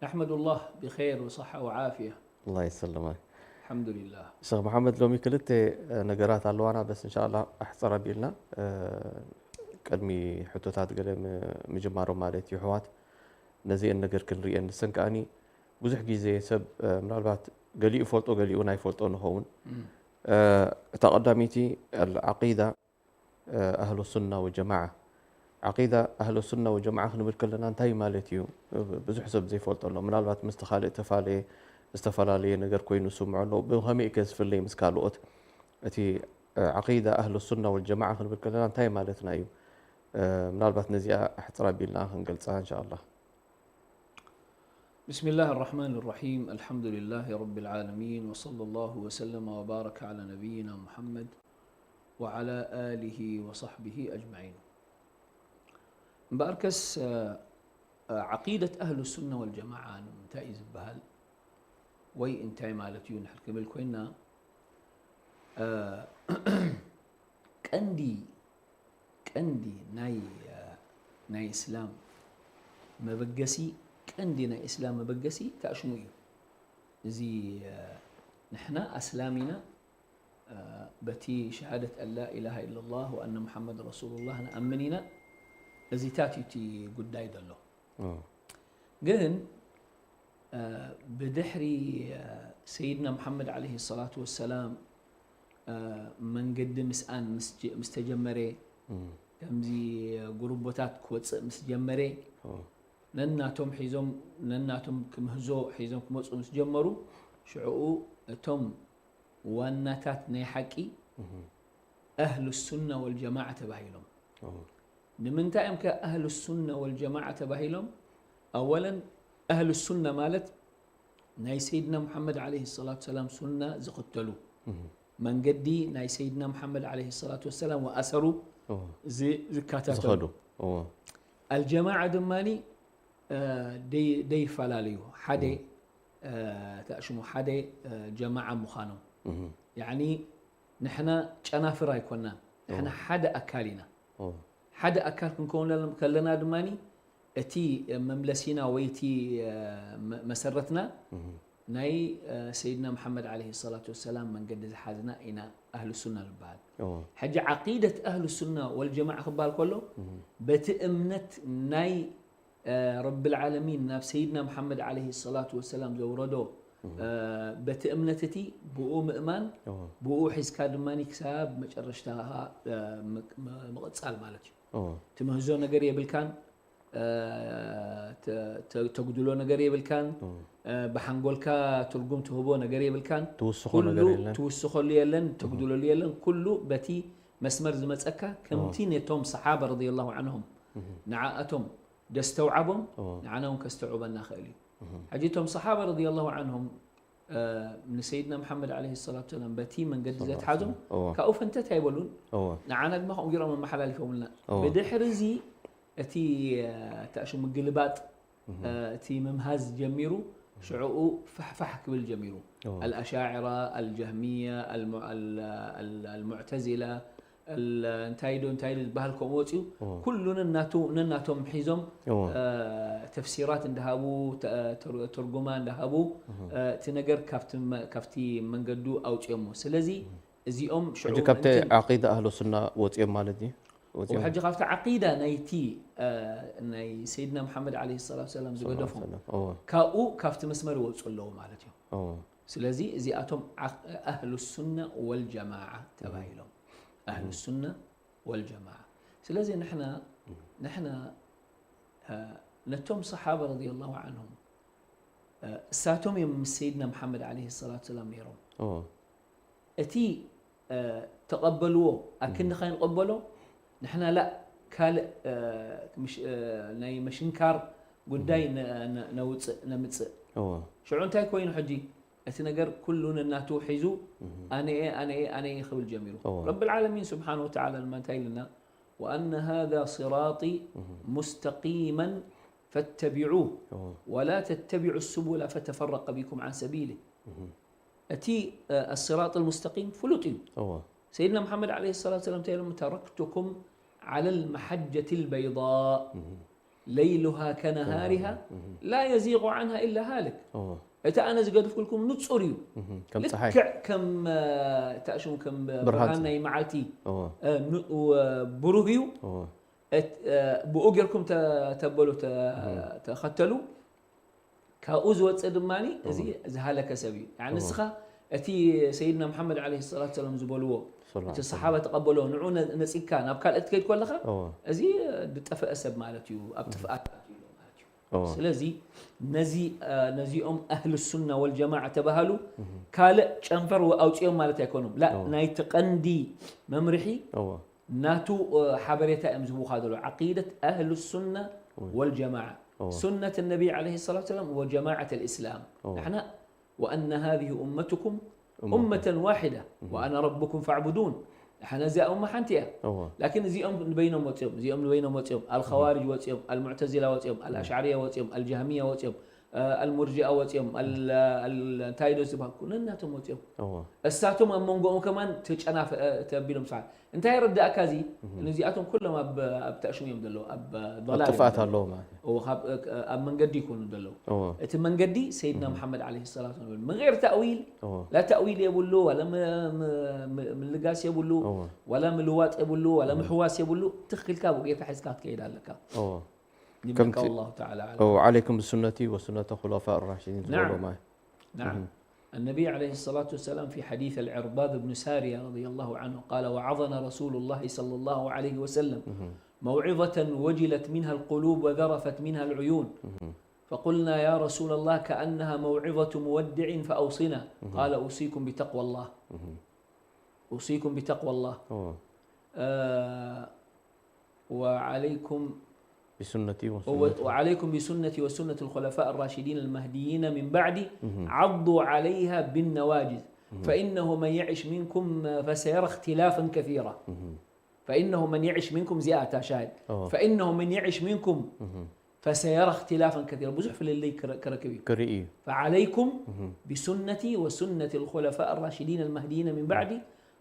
نحمد الله بخير وصحة وعافية. الله يسلمك. الحمد لله. ሸኽ መሓመድ፣ ሎሚ ክልተ ነገራት ኣለዋና፣ በስ እንሻላ ኣሕፀር ኣቢልና ቅድሚ ሕቶታት ገለ ምጅማሮም ማለት እዩ። ኣሕዋት ነዚአን ነገር ክንርእየን፣ ንሰን ከኣኒ ብዙሕ ግዜ ሰብ ምናልባት ገሊኡ ይፈልጦ ገሊኡ ናይ ፈልጦ ንኸውን። እታ ቀዳመይቲ ዓቂዳ ኣህሉ ሱና ወጀማዓ። ዓቂዳ ኣህሉ ሱና ወጀማዓ ክንብል ከለና እንታይ ማለት እዩ? ብዙሕ ሰብ ዘይፈልጦ ኣሎ። ምናልባት ምስቲ ካልእ ተፋለየ ዝተፈላለየ ነገር ኮይኑ ዝስምዖ ኣሎ። ብኸመይ ከ ዝፍለይ ምስ ካልኦት? እቲ ዓቂዳ ኣህሉ ሱና ወልጀማዓ ክንብል ከለና እንታይ ማለትና እዩ? ምናልባት ነዚኣ ኣሕፅር ኣቢልና ክንገልፃ እንሻ ኣላህ። بسم الله الرحمن الرحيم. الحمد لله رب العالمين، وصلى الله وسلم وبارك على نبينا محمد وعلى آله وصحبه أجمعين. እምበኣርከስ ዓቂደት ኣህሉ ሱና ወልጀማዓ ንምንታይ እዩ ዝበሃል ወይ እንታይ ማለት እዩ ንሕር ክብል ኮይና፣ ቀንዲ ቀንዲ ናይ ናይ እስላም መበገሲ ቀንዲ ናይ እስላም መበገሲ ታእሽሙ እዩ። እዚ ንሕና ኣስላም ኢና፣ በቲ ሸሃደት ኣን ላ ኢላሃ ኢለላህ ወኣነ ሙሓመድ ረሱሉላህ ንኣምን ኢና። እዚታት እዩ እቲ ጉዳይ ዘሎ። ግን ብድሕሪ ሰይድና ሙሓመድ ዓለይሂ ሰላቱ ወሰላም መንገዲ ምስኣን ምስ ተጀመረ፣ ከምዚ ጉርቦታት ክወፅእ ምስ ጀመረ፣ ነናቶም ሒዞም ነናቶም ክምህዞ ሒዞም ክመፁ ምስ ጀመሩ፣ ሽዕኡ እቶም ዋናታት ናይ ሓቂ ኣህሉ ሱና ወልጀማዓ ተባሂሎም። ንምንታይ እዮም ከ ኣህሉ ሱና ወልጀማዓ ተባሂሎም? ኣወለን ኣህሉ ሱና ማለት ናይ ሰይድና ሙሓመድ ዓለይሂ ሰላቱ ሰላም ሱና ዝኽተሉ፣ መንገዲ ናይ ሰይድና ሙሓመድ ዓለይሂ ሰላቱ ወሰላም ወኣሰሩ ዝካታተሉ። ኣልጀማዓ ድማ ደይፈላለዩ ሓደ ተእሽሙ ሓደ ጀማዓ ምዃኖም። ያኒ ንሕና ጨናፍር ኣይኮናን፣ ንሕና ሓደ ኣካል ኢና። ሓደ ኣካል ክንከውን ከለና ድማ እቲ መምለሲና ወይ እቲ መሰረትና ናይ ሰይድና መሓመድ ዓለይሂ ሰላቱ ወሰላም መንገዲ ዝሓዝና ኢና ኣህሉ ሱና ንበሃል። ሕጂ ዓቂደት ኣህሉ ሱና ወልጀማዓ ክበሃል ከሎ በቲ እምነት ናይ ረብል ዓለሚን ናብ ሰይድና መሓመድ ዓለይሂ ሰላቱ ወሰላም ዘውረዶ በቲ እምነት እቲ ብኡ ምእማን ብኡ ሒዝካ ድማ ክሳብ መጨረሽታ ምቕፃል ማለት እዩ። ትምህዞ ነገር የብልካን፣ ተጉድሎ ነገር የብልካን፣ ብሓንጎልካ ትርጉም ትህቦ ነገር የብልካን። ትውስኾ ነገር የለን። ትውስኸሉ የለን፣ ተጉድለሉ የለን። ኩሉ በቲ መስመር ዝመፀካ ከምቲ ነቶም ሰሓባ ረዲየላሁ ዓንሁም ንዓኣቶም ደስተውዓቦም ንዓና እውን ከስተውዕበና ክእል እዩ። ሕጂ እቶም ሰሓባ ረዲየላሁ ዓንሁም ንሰይድና መሓመድ ዓለይሂ ሰላቱ ሰላም በቲ መንገዲ ዘትሓዞም ካብኡ ፈንተት ኣይበሉን። ንዓና ድማ ከምኡ ገይሮም ኣመሓላሊፎምልና። ብድሕሪ እዚ እቲ ተእሽሙ ምግልባጥ እቲ ምምሃዝ ጀሚሩ። ሽዕኡ ፋሕፋሕ ክብል ጀሚሩ። ኣልኣሻዕራ፣ ኣልጀህሚያ፣ ኣልሙዕተዚላ፣ እንታይ ዶ እንታይ ዶ ዝበሃል ከምኡ ወፂኡ። ኩሉ ነናቱ ነናቶም ሒዞም ተፍሲራት እንዳሃቡ ትርጉማ እንዳሃቡ እቲ ነገር ካብቲ መንገዱ ኣውፅኦሞ። ስለዚ እዚኦም ሽዑ ሕጂ ካብቲ ምእንቲ- ዓቂዳ ኣህሉ ሱና ወፂኦም ማለት ድዩ? ወፂኦም ሕጂ ካብቲ ዓቂዳ ናይቲ ናይ ሰይድና መሓመድ ዓለይሂ ሰላቱ ሰላም ዝገደፎም እወ። ካብኡ ካብቲ መስመር ይወፁ ኣለዉ ማለት እዩ። እወ። ስለዚ እዚኣቶም ዓኽ- ኣህሉ ሱና ወልጀማዓ ተባሂሎም። ኣህሉ ሱና ወልጀማዓ። ስለዚ ንሕና ንሕና ነቶም ሰሓባ ረዲየላሁ ዓንሁም እሳቶም እዮም ምስ ሰይድና መሓመድ ዓለይሂ ሰላቱ ሰላም ነይሮም። እወ። እቲ ተቐበልዎ ኣክንዲ ከይንቐበሎ ንሕና ላእ ካልእ ናይ መሽንካር ጉዳይ ነውፅእ ነምፅእ። ሽዑ እንታይ ኮይኑ ሕጂ እቲ ነገር ኩሉ ነናቱ ሒዙ ኣነኤ ኣነኤ ኣነኤ ክብል ጀሚሩ። ረብል ዓለሚን ስብሓን ወተዓላ ድማ እንታይ ኢልና وأن هذا صراطي مستقيما فاتبعوه ولا تتبعوا السبل فتفرق بكم عن سبيله. እቲ الصراط المستقيم ፍሉጥ እዩ። ሰይድና መሓመድ ዓለይሂ ሰላቱ ሰላም እንታይ ኢሎም? تركتكم على المحجة البيضاء ለይሉሃ ከነሃሪሃ ላ የዚጉ ዓንሃ ኢላ ሃልክ። እዎ። እቲ ኣነ ዝገድፍኩልኩም ንጹር እዩ። እህ፣ ከም ጸሓይ። ልክዕ ከም፣ እ፣ እታ ሽሙ ከም ብርሃን ብርሃን ናይ መዓልቲ፣ እዎ። እ፣ ኑ-፣ እ፣ ብሩህ እዩ። እዎ። እት-፣ እ፣ ብኡ ጌርኩም ተ-፣ ተበሉ፣ ተ-፣ እህ። ተኸተሉ። ካብኡ ዝወጽእ ድማ እዚ እዎ። ዝሃለከ ሰብ እዩ። ያኒ እዎ። ንስኻ እቲ ሰይድና መሓመድ ዓለይሂ ሰላቱ ሰላም ዝበልዎ፣ ሰለላሁ እቲ ዐለይሂ ሰሓባ ወሰለም። ተቐበሎ፣ ንዑ ነ-፣ ነጺግካ ናብ ካልእ ትከይድ ከለኻ፣ እዎ። እዚ ዝጠፈአ ሰብ ማለት እዩ፣ ኣብ እህ። ጥፍኣት ኣትዩ ኣሎ ማለት እዩ። እዎ። ስለዚ ነዚ፣ እ፣ ነዚኦም ኣህል ሱና ወልጀማዓ ተባሃሉ እህ። ካልእ ጨንፈር ወ-፣ ኣውጺኦም ማለት ኣይኮኑም። ላ፣ እዎ። ናይቲ ቀንዲ መምርሒ እዎ። ናቱ፣ እ፣ ሓበሬታ እዮም ዝህቡኻ ዘሎ። ዓቂደት ኣህል ሱና እዎ። ወልጀማዓ። እዎ። ሱነት ነቢ ዓለይሂ ሰላቱ ወሰላም ወጀማዓት ልእስላም። እዎ። ንሕና ወኣነ ሃዚህ ኡመትኩም እሞ። ኡመተን ዋሒዳ እህ። ወኣነ ረብኩም ፈዕቡዱን። ንሓና እዚኣ ኡማ ሓንቲ እያ። እዎ። ላኪን እዚኦም ንበይኖም ወፂኦም፣ እዚኦም ንበይኖም ወፂኦም፣ ኣልኸዋርጅ ወፂኦም፣ ኣልሙዕተዚላ ወፂኦም፣ ኣልኣሽዓርያ ወፂኦም፣ ኣልጃህምያ ወፂኦም፣ እ፣ ኣልሙርጂኣ ወፂኦም፣ ኣል-፣ ኣል-፣ እንታይ ዶ ዝበሃል? ኩለን ናቶም ወፂኦም። እዎ። እሳቶም ኣብ መንጎኦም ከማን ተጨናፈ-፣ እ፣ ተቢሎም ሰዓት። እንታይ የረዳእካ እዚ? እህ። ነዚኣቶም ኩሎም ኣብ፣ ኣብ ተእሽሙ እዮም ዘለዉ፣ ኣብ ኣብ ضلال ጥፍኣት እዮም ዘለዉ። ኣለዉ ማለት እዩ። እዎ፣ ካብ፣ እ፣ ኣብ መንገዲ ይኮኑ ዘለዉ። እዎ። እቲ መንገዲ ሰይድና እህ። መሓመድ ዓለይሂ ሰላቱ ወሰላም። ምغير ተእዊል፣ እዎ። ላ ተእዊል የብሉ፣ ዋላ ም-፣ ም-፣ ም-፣ ምልጋስ የብሉ፣ እዎ። ዋላ ምልዋጥ የብሉ፣ ዋላ እዎ። ምሕዋስ የብሉ። ትኽክልካ ብጌታ ሒዝካ ክትከይድ ኣለካ። እዎ። ይብለካ ከምቲ፣ ወላሁ ተዓላ ኣዕለም። እዎ፣ ዓለይኩም ብሱነቲ ወሱነተ ኹለፋእ ራሽዲን ናዓም። ዝበሎ ማለት። ናዓም። እህ። النبي عليه الصلاة والسلام في حديث العرباض بن سارية رضي الله عنه قال: وعظنا رسول الله صلى الله عليه وسلم موعظة وجلت منها القلوب وذرفت منها العيون. فقلنا: يا رسول الله، كأنها موعظة مودع فأوصنا. قال: أوصيكم بتقوى الله. أوصيكم بتقوى الله. آه، وعليكم بسنتي وسنة، وعليكم بسنتي وسنة الخلفاء الراشدين المهديين من بعدي، عضوا عليها بالنواجذ. فإنه من يعش منكم فسيرى اختلافا كثيرا. فإنه من يعش منكم، زيادة شاهد. فإنه من يعش منكم فسيرى اختلافا كثيرا. ብዙሕ ፍልልይ ክረ-، ክረክብ እዩ። ክርኢ እዩ። فعليكم بسنتي وسنة الخلفاء الراشدين المهديين من بعدي،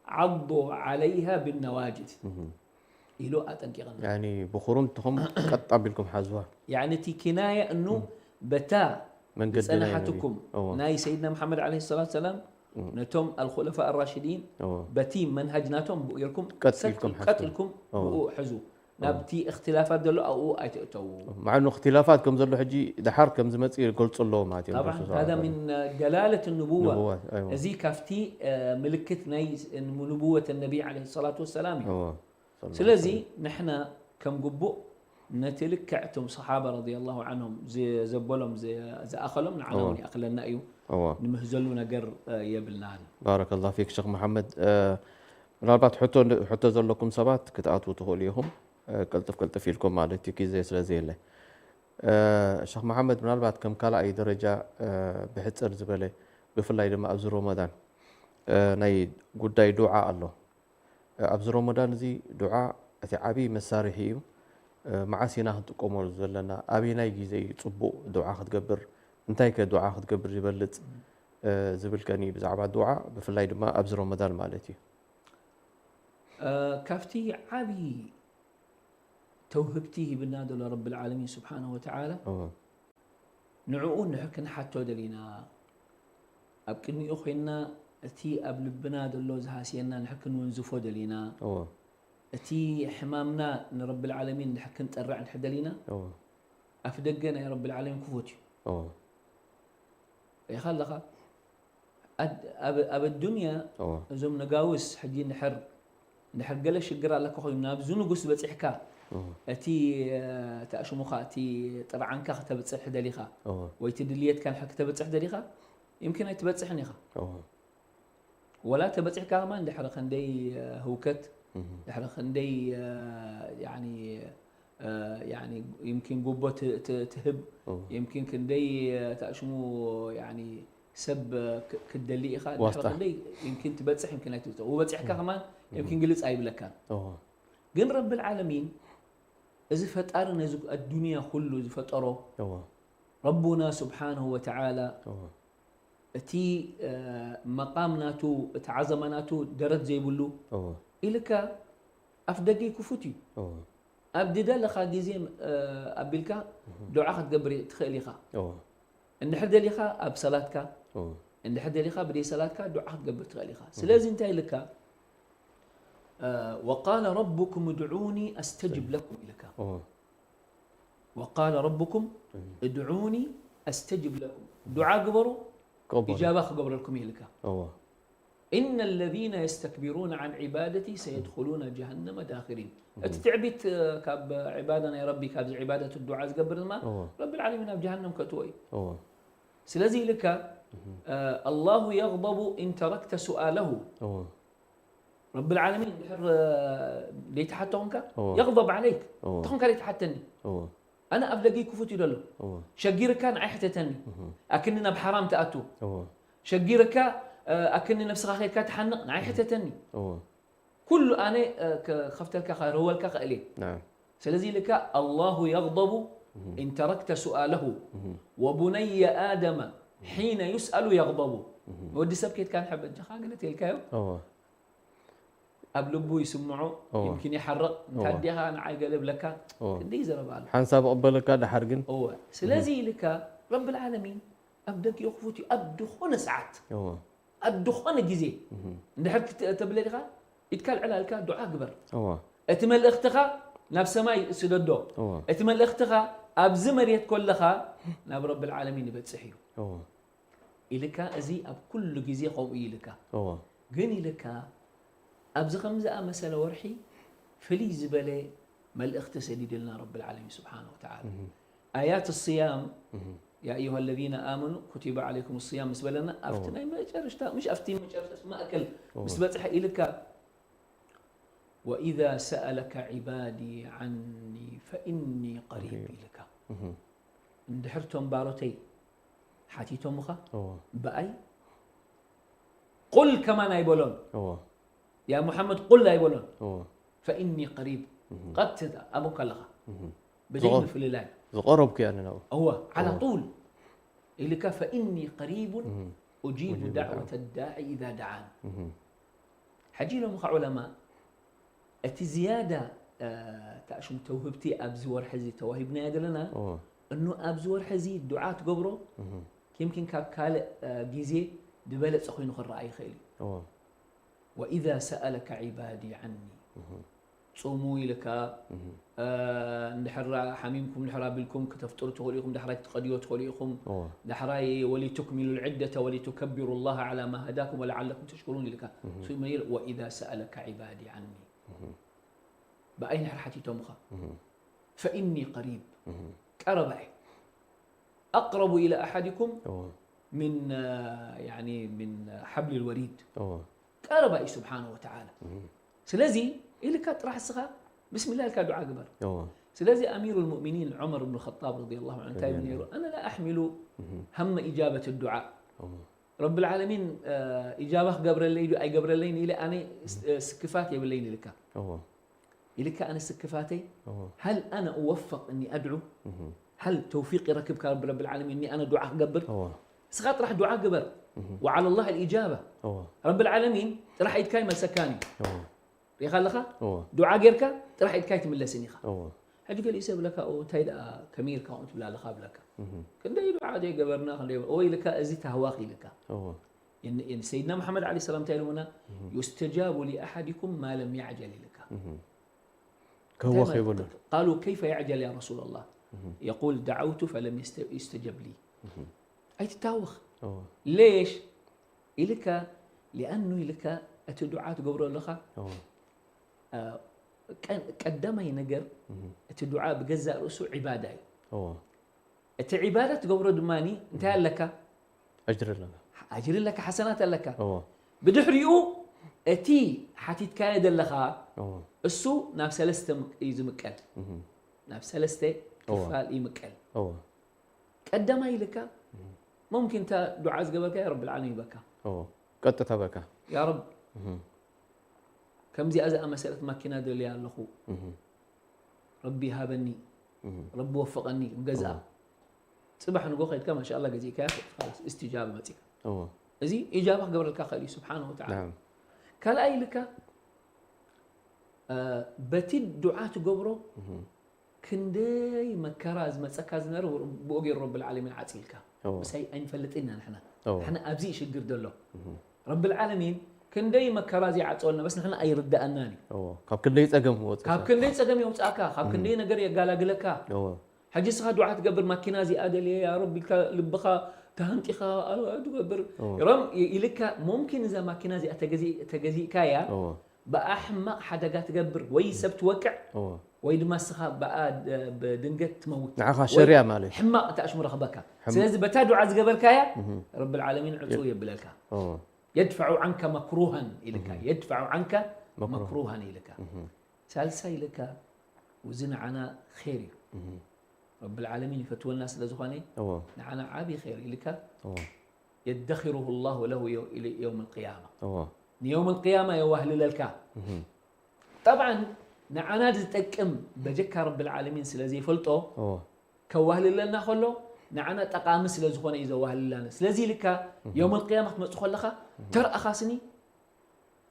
عضوا عليها بالنواجذ. ኢሉ ኣጠንቂቐና። ያኒ ብኹሩምትኹም ቀጥ ኣቢልኩም ሓዝዋ። ያኒ እቲ ኪናየ እኑ በታ መንገዲ ናይ ነቢ። ዝጸናሓትኩም እዎ። ናይ ሰይድና መሓመድ ዓለይሂ ሰላቱ ሰላም፣ እም። ነቶም ኣልኹለፋ ኣራሽዲን፣ እዎ። በቲ መንሃጅ ናቶም ብኡ ጌርኩም ቀጥ ሰጥ ኢልኩም ሓዝኩም። ቀጥ ኢልኩም እዎ። ብኡ ሕዙ። እዎ። ናብቲ እኽትላፋት ዘሎ ኣብኡ ኣይትእተዉ። መዓኑ እኽትላፋት ከም ዘሎ ሕጂ ደሓር ከም ዝመጽእ ይገልጹ ኣለዉ ማለት እዮም። ጠብዓን፣ ረሱል ሰለላሁ ሃዛ ዐለይሂ ወሰለም። ምን ደላለት ንቡዋ። ንቡዋ፣ ኣይዋ። እዚ ካብቲ፣ እ፣ ምልክት ናይ ስ-፣ ንቡወት ነቢ ዓለይሂ ሰላቱ ወሰላም እዩ። እዎ። ሰለላሁ ስለዚ ዐለይሂ ወሰለም። ንሕና ከም ግቡእ ነቲ ልክዕ እቶም ሰሓባ ረዲየላሁ ዐንሁም ዝ-፣ ዘበሎም ዝ-፣ ዝኣኸሎም ንዓና እዎ። እውን ይኣኽለና እዩ። እዎ። ንምህዘሉ ነገር፣ እ፣ የብልናን። ባረከላሁ ፊክ ሸኽ መሓመድ። እ፣ ምናልባት ሕቶ፣ ሕቶ ዘለኩም ሰባት ክትኣትዉ ትኽእሉ ኢኹም። እ፣ ቅልጥፍ ቅልጥፍ ኢልኩም ማለት እዩ፣ ግዜ ስለ ዘየለ። እ፣ ሸኽ መሓመድ ምናልባት ከም ካልኣይ ደረጃ፣ እ፣ ብሕጽር ዝበለ ብፍላይ ድማ ኣብዚ ሮመዳን፣ እ፣ ናይ ጉዳይ ዱዓ ኣሎ። ኣብዚ ሮሞዳን እዚ ዱዓ እቲ ዓብዪ መሳርሒ እዩ። መዓስ ኢና ክንጥቀመሉ ዘለና? ኣበየናይ ግዜ እዩ ጽቡቕ ዱዓ ክትገብር? እንታይ ከ ዱዓ ክትገብር ይበልጽ? ዝብል ከኒ ብዛዕባ ዱዓ ብፍላይ ድማ ኣብዚ ሮሞዳን ማለት እዩ። እ፣ ካብቲ ዓብዪ ተውህብቲ ሂብና ዘሎ ረብል ዓለሚን ስብሓነሁ ወተዓላ፣ እዎ። ንዕኡ እንድሕር ክንሓቶ ደሊና፣ ኣብ ቅድሚኡ ኮይንና እቲ ኣብ ልብና ዘሎ ዝሃስየና እንድሕር ክንውንዝፎ ደሊና፣ እዎ። እቲ ሕማምና ንረብል ዓለሚን እንድሕር ክንጠርዕ እንድሕር ደሊና፣ እዎ። ኣፍ ደገ ናይ ረብል ዓለሚን ክፉት እዩ። እዎ። ርኢኻ ኣለኻ? ኣድ-፣ ኣብ፣ ኣብ ኣዱንያ እዎ። እዞም ነጋውስ ሕጂ እንድሕር፣ እንድሕር ገለ ሽግር ኣለካ ኮይኑ ናብዚ ንጉስ በጺሕካ እዎ። እቲ፣ እ፣ እቲ ኣሽሙኻ፣ እቲ ጥርዓንካ ከተብጽሕ ደሊኻ እዎ። ወይ እቲ ድልየትካ እንድሕር ከተብጽሕ ደሊኻ፣ ይምኪን ኣይትበጽሕን ኢኻ። እዎ። ወላ ተበጺሕካ ከማን ድሕሪ ክንደይ፣ እ፣ ህውከት፣ እህ። ድሕሪ ክንደይ፣ እ፣ ያኒ፣ እ፣ ያኒ ይምኪን ጉቦ ት-፣ ት-፣ ትህብ፣ እዎ። ይምኪን ክንደይ፣ እ፣ ተኣሽሙ፣ ያኒ ሰብ ክ-፣ ክትደሊ ኢኻ፣ ድሕሪ ዋስጣ። ክንደይ ይምኪን ትበጽሕ፣ ይምኪን ኣይትበጽሕ። ወበጺሕካ እህ። ከማን እህ። ይምኪን ግልጽ ኣይብለካን። እዎ። ግን ረብል ዓለሚን፣ እዚ ፈጣሪ ነዚ ኣዱንያ ኩሉ ዝፈጠሮ፣ እዎ። ረቡና ስብሓነሁ ወተዓላ፣ እዎ። እቲ፣ እ፣ መቃም ናቱ፣ እቲ ዓዘማ ናቱ ደረት ዘይብሉ እዎ። ኢልካ ኣፍ ደገይ ክፉት እዩ። እዎ። ኣብ ድደለኻ ግዜ እ፣ ኣቢልካ ዱዓ ክትገብር ትኽእል ኢኻ። እዎ እንድሕር ደሊኻ ኣብ ሰላትካ እዎ እንድሕር ደሊኻ ብደይ ሰላትካ ዱዓ ክትገብር ትኽእል ኢኻ። ስለዚ እንታይ ኢልካ? እ፣ وقال ربكم ادعوني أستجب لكم ኢልካ። እዎ وقال ربكم ادعوني أستجب لكم ዱዓ ግበሩ ቀበሉ ኢጃባ ክገብረልኩም ኢልካ። እዎ إن الذين يستكبرون عن عبادتي سيدخلون جهنم داخرين እቲ ትዕቢት እ፣ ካብ ዒባዳ ናይ ረቢ ካብዚ ዒባደት ዱዓ ዝገብር ድማ እዎ ረቢ ዓለሚን ኣብ ጀሃነም ከእትዎ እዩ። እዎ ስለዚ ኢልካ እ፣ الله يغضب إن تركت سؤاله እዎ ረቢ ዓለሚን ድሕር እ፣ ደይትሓቶ ኾንካ እዎ يغضب عليك እዎ ተኾንካ ደይትሓተኒ እዎ ኣነ ኣብ ደገይ ክፉት እዩ ደሎ እዎ ሸጊርካ ንዓይ ሕተተኒ ኣክኒ ናብ ሓራም ትኣቱ እዎ ሸጊርካ እ፣ ኣክኒ ነብስኻ ከድካ ትሓንቕ ንዓይ ሕተተኒ እዎ ኩሉ ኣነ እ፣ ከ- ከፍተልካ ከረወልካ ክእል እየ نعم ስለዚ ኢልካ الله يغضب إن تركت سؤاله وبني آدم حين يسأل يغضب ወዲ ሰብ ከድካ ንሕበ ጃኻ ገለ ተልካዮ እዎ ኣብ ልቡ ይስምዖ እዎ። يمكن ይሓርቕ እንታይ እዎ። ዲኻ ንዓይ ገለ ብለካ እዎ ክንደይ ይዘረብ ኣሎ ሓንሳብ እቕበለካ ድሓር ግን እወ ስለዚ ኢልካ ረቢ ዓለሚን ኣብ ደጊኡ ክፉት እዩ ኣብ ድኾነ ሰዓት እዎ ኣብ ድኾነ ግዜ እንድሕር ክትብለ ዲኻ ኢድካ ልዕል ኣልካ ዱዓ ግበር እዎ እቲ መልእኽትኻ ናብ ሰማይ ስደዶ እዎ እቲ መልእኽትኻ ኣብዚ መሬት ኮለኻ ናብ ረቢ ዓለሚን ይበጽሕ እዩ እዎ ኢልካ እዚ ኣብ ኩሉ ግዜ ከምኡ እዩ ኢልካ እዎ ግን ኢልካ ኣብዚ ከም ዝኣመሰለ ወርሒ ፍልይ ዝበለ መልእኽቲ ሰዲድልና ረቢ ዓለሚን ስብሓን ወተዓላ ኣያት ስያም يا أيها الذين آمنوا كتب عليكم الصيام ምስ በለና ኣብቲ ናይ መጨረሽታ ምሽ ኣብቲ መጨረሽታ ማእከል ምስ በፅሐ ኢልካ وإذا سألك عبادي عني فإني قريب ኢልካ እንድሕር ቶም ባሮተይ ሓቲቶምኻ እዎ ብኣይ ቁል ከማን ኣይበሎን እዎ ያ ሙሓመድ ቁል ኣይበሎን እዎ ፈኢኒ ቀሪብ ቀትታ ኣብኡ ከለኻ ብደይ ዝቐ- ምፍልላይ ዝቐረብኩ እያ ኣነ ናብኡ እወ ዓላ ጡል ኢልካ ፈኢኒ ቀሪቡን ኡጂቡ ዳዕወተ ዳዒ ኢዛ ደዓን ሕጂ ኢሎምኻ ዑለማ እቲ ዝያዳ ተእሽም ተውህብቲ ኣብዚ ወርሒ እዚ ተዋሂብናዮ ዘለና እዎ እኑ ኣብዚ ወርሒ እዚ ዱዓ ትገብሮ ኪምኪን ካብ ካልእ ግዜ ዝበለፀ ኮይኑ ክረኣ ይኽእል እዩ እዎ وإذا سألك عبادي عني ፁሙ ኢልካ እንድሕራ ሓሚምኩም እንድሕራ ቢልኩም ክተፍጥሩ ትኽእሉ ኢኹም ዳሕራይ ክትቀድዮ ትኽእሉ ኢኹም እዎ ዳሕራይ ولتكملوا العدة ولتكبروا الله على ما هداكم ولعلكم تشكرون ኢልካ ثم وإذا سألك عبادي عني ብኣይ እንድሕር ሓቲቶምኻ فإني قريب ቀረባ እየ أقرب إلى أحدكم እዎ من يعني من حبل الوريد እዎ ቀረባ እዩ ስብሓነ ወተዓላ ስለዚ ኢልካ ጥራሕ እስኻ ብስሚላ ኢልካ ዱዓ ግበር እዎ ስለዚ ኣሚሩ ልሙእሚኒን ዑመር ብን ኸጣብ ረዲ ላሁ ዐንሁ እንታይ ይብል ነይሩ ኣነ ላ ኣሕሚሉ ሃመ ኢጃበት ዱዓ እዎ ረቢ ልዓለሚን ኢጃባ ክገብረለይ ዱ ኣይገብረለይን ኢለ ኣነ ስክፋት የብለይን ኢልካ እዎ ኢልካ ኣነ ስክፋተይ እዎ هل أنا أوفق إني أدعو هل توفيق يركبك رب رب العالمين إني أنا دعاء أقبل እዎ ስኻ ጥራሕ ዱዓ ግበር وعلى الله الإجابة እዎ رب العالمين ጥራሕ ኢድካ ይመልሰካን እዩ እዎ ሪኻ ኣለኻ እዎ ዱዓ ጌርካ ጥራሕ ኢድካ ኣይትምለስን ኢኻ እዎ ሕጂ ገሊኡ ሰብ ብለካ ኦ እንታይ ደኣ ከመይ ኢልካ ከምኡ ትብላ ኣለኻ ብለካ ክንደይ ዱዓ ደይ ገበርና ክንደይ ወይ ኢልካ እዚ ታህዋኽ ኢልካ እዎ ሰይድና መሓመድ ዓለ ሰላም እንታይ ኢሎምና يستجاب لأحدكم ما لم يعجل ኢልካ ክህወኽ የብሉን قالوا كيف يعجل يا رسول الله يقول دعوت فلم يست- يستجب لي ኣይትታወኽ እዎ ليش ኢልካ لأنه ኢልካ እቲ ዱዓ ትገብሮ ኣለኻ እዎ ቀ- ቀዳማይ ነገር እቲ ዱዓ ብገዛእ ርእሱ ዒባዳ እዩ እዎ እቲ ዒባዳ ትገብሮ ድማ እንታይ ኣለካ ኣጅሪ ኣለና ኣጅሪ ኣለካ ሓሰናት ኣለካ እዎ ብድሕሪኡ እቲ ሓቲትካዮ ዘለኻ እዎ እሱ ናብ ሰለስተ ምቅ- እዩ ዝምቀል ናብ ሰለስተ ክፋል ይምቀል እዎ ቀዳማይ ኢልካ ሙምኪን እታ ዱዓ ዝገበርካ ያ ረብ ልዓለሚን ይበካ እዎ ቀጥታ በካ ያ ረብ ከምዚኣ ዝኣመሰለት ማኪና ደልያ ኣለኹ ረቢ ሃበኒ ረቢ ወፈቐኒ ገዛ ጽባሕ ንጎ ከድካ ማሻላ ገዚእካ እስትጃባ መፂካ እዎ እዚ ኢጃባ ክገብረልካ ክእል እዩ ስብሓን ወተዓላ ናም ካልኣይ ኢልካ እ፣ በቲ ዱዓ ትገብሮ ክንደይ መከራ ዝመጸካ ዝነበረ ብኡ ገይሩ ረብል ዓለሚን ዓጽኢልካ። ምሳይ ኣይንፈልጥን ኢና ንሕና። ንሕና ኣብዚ ሽግር ዘሎ። ረብል ዓለሚን ክንደይ መከራ ዘይዓጸወልና፣ በስ ንሕና ኣይርድኣናን እዩ። ካብ ክንደይ ጸገም ወጽእ ካብ ክንደይ ጸገም የውጽኣካ፣ ካብ ክንደይ ነገር የጋላግለካ። ሕጂ ስኻ ዱዓ ትገብር፣ ማኪና እዚኣ ደልየ ያ ረቢ ኢልካ ልብኻ ተሃንጢኻ ትገብር። ሮም ኢልካ ሙምኪን እዛ ማኪና እዚኣ ተገዚ-፣ ተገዚእካያ ብኣሕማቕ ሓደጋ ትገብር፣ ወይ ሰብ ትወቅዕ፣ ወይ ድማ ስኻ ብኣ ድ-፣ ብድንገት ትመውት። ንዓኻ ወይ ሸርያ ማለት እዩ። ሕማቕ እቲ ኣሽሙ ረኽበካ። ሕም-፣ ስለዚ በታ ዱዓ ዝገበርካያ ረብል ዓለሚን ዕጹ የብለልካ። የድፈዑ ዓንከ መክሩሃን ኢልካ፣ የድፈዑ ዓንከ መክሩሃን። መክሩሃን ኢልካ። ሳልሳይ ኢልካ፣ እዚ ንዓና ኸይር እዩ። ረብል ዓለሚን ይፈትወና ስለ ዝኾነ፣ ንዓና ዓቢ ኸይር ኢልካ፣ የደኽሩሁ ላሁ ለሁ የ-፣ ኢለ-፣ የውም ልቅያማ። ንየውም ልቅያማ የዋህልለልካ። ጠብዓን ንዓና ዝጠቅም በጀካ ረብል ዓለሚን ስለ ዘይፈልጦ፣ ከዋህልለና ከሎ ንዓና ጠቓሚ ስለ ዝኾነ እዩ ዘዋህልላና። ስለዚ ኢልካ የውም ልቅያማ ክትመጽእ ከለኻ፣ ተርኣኻስኒ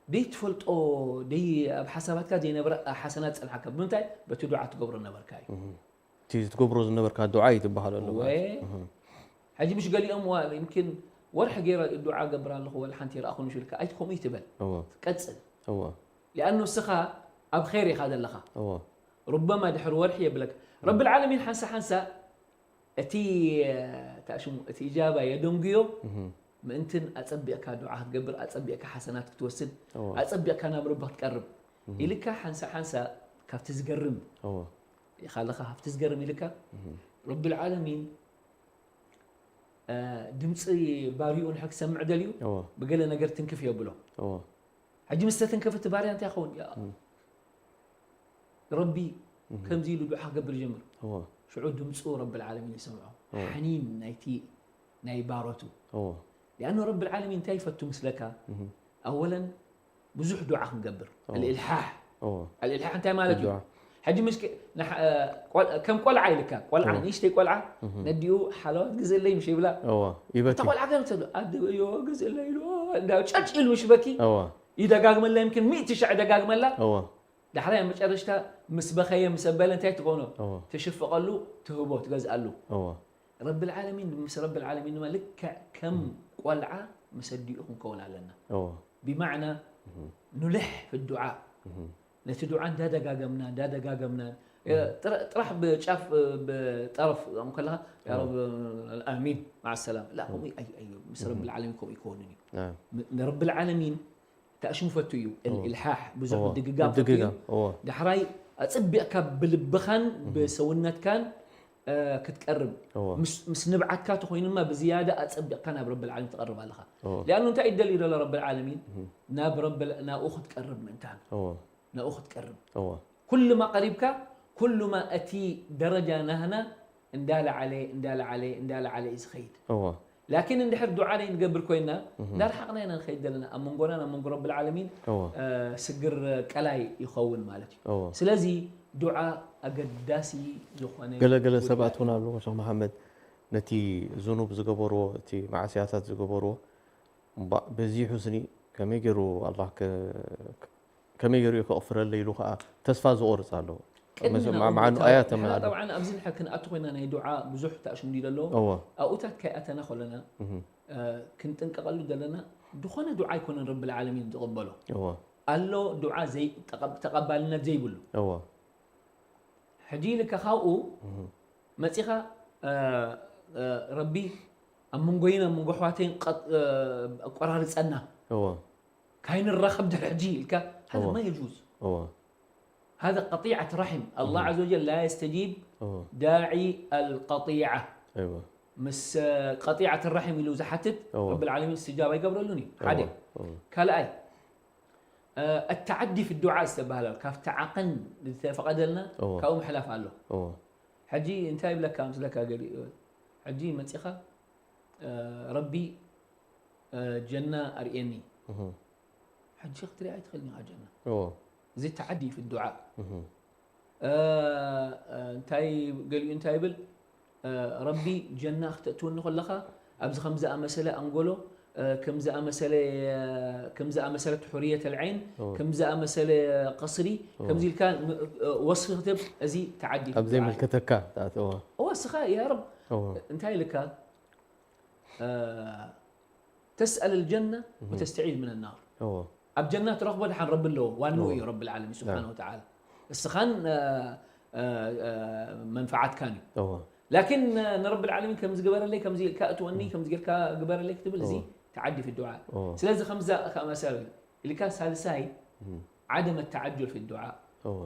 ደይትፈልጦ፣ ደይ-፣ ኣብ ሓሳባትካ ዘይነበረ ሓሰናት ጸንሓካ። ብምንታይ? በቲ ዱዓ ትገብሮ ነበርካ እዩ። እቲ ትገብሮ ዝነበርካ ዱዓ እዩ ትበሃል ኣሎ እወ። ማለት እዩ። ሕጂ ምሽ ገሊኦም ዋ-፣ يمكن ወርሒ ገይረ ዱዓ ገብር ኣለኹ፣ ወላ ሓንቲ ይረኣኹን ሽልካ፣ ኣይትኸምኡ ይትበል። እወ። ቀጽል። እወ። لأنه እስኻ ኣብ ኸይር ኢኻ ዘለኻ። እወ። ሩበማ ድሕሪ ወርሒ የብለካ። ረብል ዓለሚን ሓንሳ ሓንሳ እቲ፣ እ፣ ታሽሙ፣ እቲ ኢጃባ የደንጉዮ፣ ምእንትን ኣጸቢቕካ ዱዓ ክትገብር፣ ኣጸቢቕካ ሓሰናት ክትወስድ፣ እወ። ኣጸቢቕካ ናብ ረቢ ክትቀርብ። ኢልካ ሓንሳ ሓንሳ ካብቲ ዝገርም እወ። ኢኻ ኣለኻ፣ ካብቲ ዝገርም ኢልካ፣ ረብል ዓለሚን፣ እ፣ ድምጺ ባሪኡ ንድሕር ክሰምዕ ደልዩ፣ እወ። ብገለ ነገር ትንክፍ የብሎ። እወ። ሕጂ ምስ ተተንከፈ እቲ ባርያ እንታይ ይኸውን? ያ ረቢ፣ ከምዚ ኢሉ ዱዓ ክገብር ይጀምር። እወ። ሽዑ ድምጹ ረብል ዓለሚን ይሰምዖ። እወ። ሓኒን ናይቲ ናይ ባሮቱ። እወ። لأنه ረብል ዓለሚን እንታይ ይፈቱ ምስለካ? ኣወለን ብዙሕ ዱዓ ክንገብር። እወ። ኣልኢልሓሕ። እወ። ኣልኢልሓሕ እንታይ ማለት እዩ? ዱዓ። ሕጂ ምሽ ከ-፣ ንሓ-፣ እ፣ ቆል-፣ ከም ቆልዓ ኢልካ፣ ቆልዓ፣ እወ። ንእሽተይ ቆልዓ፣ ነዲኡ ሓለዋት ግዝእለይ ምሽ ይብላ። እወ። ይበኪ። እታ ቆልዓ ገለ ትብሎ፣ ኣደ እዮ ግዝእለይ ኢሉ፣ እንዳ ጨጭ ኢሉ ምሽ በኪ። እወ። ይደጋግመላ፣ يمكن ሚእቲ ሻዕ ይደጋግመላ። እወ። ዳሕራይ ኣብ መጨረሽታ ምስ በኸየ፣ ምስ ኣበለ እንታይ ትኾኖ? እወ። ትሽፍቐሉ፣ ትህቦ፣ ትገዝኣሉ። እወ። ረብል ዓለሚን፣ ምስ ረብል ዓለሚን ድማ ልክዕ ከም ቆልዓ ምስ ኣዲኡ ክንከውን ኣለና። እወ። ብማዕና ኑልሕ ፊ ዱዓ። ነቲ ዱዓ እንዳደጋገምና፣ እንዳደጋገምና፣ ጥረ-፣ ጥራሕ ብጫፍ፣ ብጠረፍ እንከለኻ፣ ያ ረብ፣ ኣሚን፣ መዓ ሰላም። ላ፣ ከምኡ ኣይ-፣ ኣይ-፣ ምስ ረብል ዓለሚን ከምኡ ኣይከውንን እዩ። ናም። ም-፣ ንረብል ዓለሚን ተኣሽሙ ፈቱ እዩ። እወ። እልሓሕ፣ ብዙሕ እወ። ምድግጋም ፈቱ እዩ። ምድግጋም፣ እወ። ዳሕራይ ኣጸቢቕካ ብልብኻን እህ። ብሰውነትካን፣ እ፣ ክትቀርብ። እወ። ምስ፣ ምስ ንብዓትካ ተኾይኑ ድማ ብዝያዳ ኣጸቢቕካ ናብ ረብል ዓለሚን ትቐርብ ኣለኻ። እወ። ሊኣኑ እንታይ እዩ ደልዩ ዘሎ ረብል ዓለሚን? እህ። ናብ ረብል፣ ናብኡ ክትቀርብ ምእንታን። እወ። ናብኡ ክትቀርብ። እወ። ኩሉማ ቀሪብካ፣ ኩሉማ እቲ ደረጃ ናህና እንዳለዓለ፣ እንዳለዓለ፣ እንዳለዓለ እዩ ዝኸይድ። እወ። ላኪን እንድሕር ዱዓ ዘይንገብር ኮይንና፣ እህ። እንዳረሓቕና ኢና ንኸይድ ዘለና። ኣብ መንጎናን ኣብ መንጎ ረብል ዓለሚን፣ እወ። እ፣ ስግር ቀላይ ይኸውን ማለት እዩ። እወ። ስለዚ ዱዓ ኣገዳሲ ዝኾነ ገለ ገለ ጉዳይ ሰባት እውን ኣለዉ፣ ሸኽ መሓመድ፣ ነቲ ዝኑብ ዝገበርዎ፣ እቲ ማዕስያታት ዝገበርዎ፣ እምባእ በዚሑ ስኒ ከመይ ገይሩ ኣላህ ከ-፣ ከመይ ገይሩ እዩ ከቕፍረለይ ኢሉ ኸዓ ተስፋ ዝቖርጽ ኣሎ። ቅድሚ መስ-፣ ናብኡ ምእታው፣ ኣያት ንሕና ተመልኣሉ። ጠብዓን ኣብዚ ንሕና ክንኣቱ ኮይና ናይ ዱዓ ብዙሕ ተኣሽምዲ ዘለዎ፣ እወ። ኣብኡታት ከይኣተና ከለና፣ እህ። እ፣ ክንጥንቀቐሉ ዘለና፣ ዝኾነ ዱዓ ኣይኮነን ረብል ዓለሚን ዝቕበሎ። እወ። ኣሎ ዱዓ ዘይ-፣ ተቐብ-፣ ተቐባልነት ዘይብሉ። እወ። ሕጂ ኢልካ ካብኡ እህ። መጺኻ፣ እ፣ እ፣ ረቢ ኣብ መንጎይን ኣብ መንጎ ኣሕዋተይን ቀጥ-፣ እ፣ ኣቆራርጸና። እወ። ካይንራኸብ ድሕሪ ሕጂ ኢልካ፣ هذا እወ። ما يجوز. እወ። هذا قطيعة رحم. الله እህ። عز وجل لا يستجيب እወ። داعي القطيعة. እወ። ምስ፣ እ፣ ቀጢዓት ራሒም ኢሉ ዝሓትት እወ። ረብል ዓለሚን እስትጃባ ይገብረሉን እዩ። እወ። ሓደ። እወ። ካልኣይ፣ እ፣ ኣተዓዲ ፊ ዱዓ ዝተባህለ ኣሎ። ካብቲ ዓቕን ዝተፈቐደልና እወ። ካብኡ ምሕላፍ ኣሎ። እወ። ሕጂ እንታይ ይብለካ ምስለካ ገሊኡ፣ ሕጂ መጺኻ፣ እ፣ ረቢ፣ እ፣ ጀና ኣርእየኒ። እህ። ሕጂ ክትሪኣ ኣይትኽእልን ኢኻ ጀና። እወ። እዚ ተዓዲ እዩ ፊ ዱዓ። እህ። እ፣ እ፣ እንታይ ገሊኡ እንታይ ይብል? እ፣ ረቢ ጀና ክተእትወኒ ከለኻ ኣብዚ ከም ዝኣመሰለ ኣንጎሎ፣ እ፣ ከም ዝኣመሰለ፣ እ፣ ከም ዝኣመሰለት ሑርየት ኣልዓይን፣ እወ። ከም ዝኣመሰለ ቀስሪ፣ እወ። ከምዚ ኢልካ ም-፣ እ፣ ወስፊ ክትብ፣ እዚ ተዓዲ ኣብ ዱዓ እዩ። ዘይምልከተካ ትኣትዎ። እወ፣ እስኻ ያ ረብ፣ እወ። እንታይ ኢልካ? እ፣ ተስኣል ልጀና ወተስተዒዝ ምን ናር። እወ። ኣብ ጀና ትረኽቦ ድሓን ረቢ ኣለዎ፣ ዋንኡ እወ። እዩ ረቢ ልዓለሚን ስብሓን ናም። ወተዓላ። እስኻን፣ እ፣ እ፣ እ፣ መንፈዓትካን እዩ። እወ። ላኪን፣ እ፣ ንረቢ ልዓለሚን ከምዚ ግበረለይ፣ ከምዚ ኢልካ እትወኒ፣ ከምዚ ጌርካ ግበረለይ ክትብል፣ እዚ እወ። ተዓዲ ፊ ዱዓ። እወ። ስለዚ ከምዛ ከመሰል ኢልካ ሳልሳይ እም። ዓደመ ተዓጁል ፊ ዱዓ። እወ።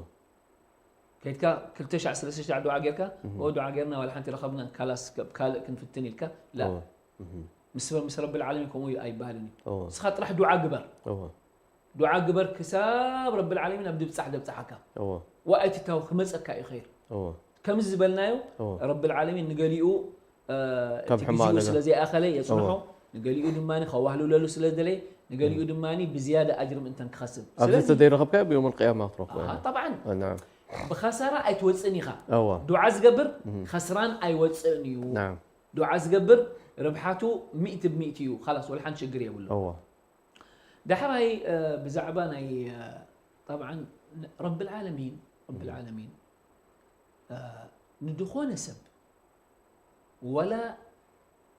ከይድካ ክልተ ሻዕ ሰለስተ ሻዕ ዱዓ ጌርካ፣ እም። "ኦ፣ ዱዓ ጌርና ዋላ ሓንቲ ረኸብና፣ ካላስ ካብ ካልእ ክንፍትን" ኢልካ፣ ላ። እወ። እም። ምስ፣ ምስ ረቢ ልዓለሚን ከምኡ እዩ ኣይባልን እዩ። እወ። ንስኻ ጥራሕ ዱዓ ግበር። እወ። ዱዓ ግበር ክሳብ ረቢ ልዓለሚን ኣብ ድብጻሕ ደብጻሓካ። እወ። ወኣይትታው ክመጸካ እዩ ኸይር። እወ። ከምዚ ዝበልናዮ፣ እወ። ረቢ ልዓለሚን ንገሊኡ፣ እ፣ እቲ ካብ ሕማቕ ግዜኡ ነገር። ስለ ዘይኣኸለ የጽንሖ፣ እወ። ንገሊኡ ድማ ከዋህልለሉ ስለ ዝደለየ፣ ንገሊኡ ድማ ብዝያዳ ኣጅሪ ምእንታን ክኸስብ። ኣብዚ ስለዚ፣ ተዘይረኸብካ ብዮም ልቅያማ ክትረኽቦ ኣሃ፣ ኢኻ። ጠብዓን፣ ናም። ብኸሳራ ኣይትወጽእን ኢኻ። እወ። ዱዓ ዝገብር ኸስራን ኣይወጽእን እዩ። ናም። ዱዓ ዝገብር ርብሓቱ ሚእቲ ብሚእቲ እዩ። ኻላስ፣ ወላ ሓንቲ ሽግር የብሉ። እወ። ዳሕራይ፣ እ፣ ብዛዕባ ናይ፣ እ፣ ጠብዓን፣ ረቢ ልዓለሚን፣ ረቢ ልዓለሚን፣ እ፣ ንድኾነ ሰብ፣ ወላ፣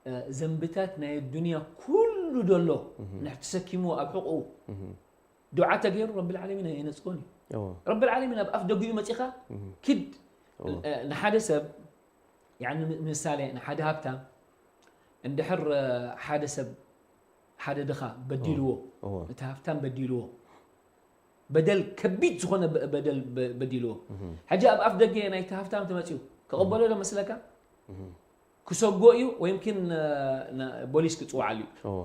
እ፣ ዘንብታት ናይ ዱንያ ኩሉ ደሎ፣ ንሕ ተሰኪምዎ ኣብ ሕቕኡ፣ እም። ዱዓ ተገይሩ፣ ረቢ ልዓለሚን ኣየነጽጎን እዩ። እወ። ረቢ ልዓለሚን ኣብ ኣፍ ደጊኡ መጺኻ፣ እም። ኪድ፣ እወ። እ፣ ንሓደ ሰብ፣ ያኒ፣ ም-፣ ምሳሌ፣ ንሓደ ሃብታም፣ እንድሕር፣ እ፣ ሓደ ሰብ፣ ሓደ ድኻ በዲልዎ፣ እወ። እቲ ሃብታም በዲልዎ፣ በደል ከቢድ ዝኾነ በ-፣ በደል በ-፣ በዲልዎ። እም። ሕጂ ኣብ ኣፍ ደገ ናይቲ ሃብታም ተመጺኡ፣ ክቕበሎ ዶ መስለካ? እም። ክሰጎ እዩ፣ ወይ ምኪን፣ እ፣ ን-፣ ቦሊስ ክጽውዓሉ እዩ። እወ።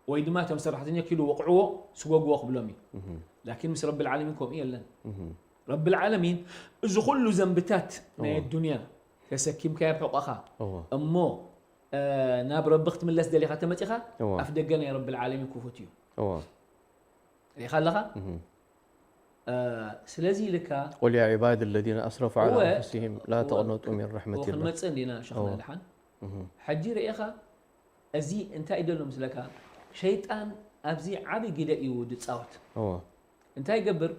ወይ ድማ እቶም ሰራሕተኛ ኪዱ ወቕዕዎ፣ ስጎግዎ ክብሎም እዩ። እም። ላኪን ምስ ረቢ ልዓለሚን ከምኡ የለን። እም። ረቢ ልዓለሚን እዚ ኩሉ ዘንብታት ናይ እወ። ኣዱንያ ተሰኪምካዮ ኣብ ሕቖኻ፣ እወ። እሞ፣ እ፣ ናብ ረቢ ክትምለስ ደሊኻ ተመጺኻ፣ እወ። ኣፍ ደገ ናይ ረቢ ልዓለሚን ክፉት እዩ። እወ። ርኢኻ ኣለኻ? እም። እ፣ ስለዚ ኢልካ፣ قل يا عبادي الذين أسرفوا على እወ፣ أنفسهم لا እወ፣ تقنطوا من رحمة እወ الله. ክንመጽእ እንዲና ሸኽና እወ። ድሓን። እም። ሕጂ ርኢኻ፣ እዚ እንታይ እዩ ደሎ ምስለካ? ሸይጣን ኣብዚ ዓቢ ግደ እዩ ዝጻወት። እወ። እንታይ ይገብር?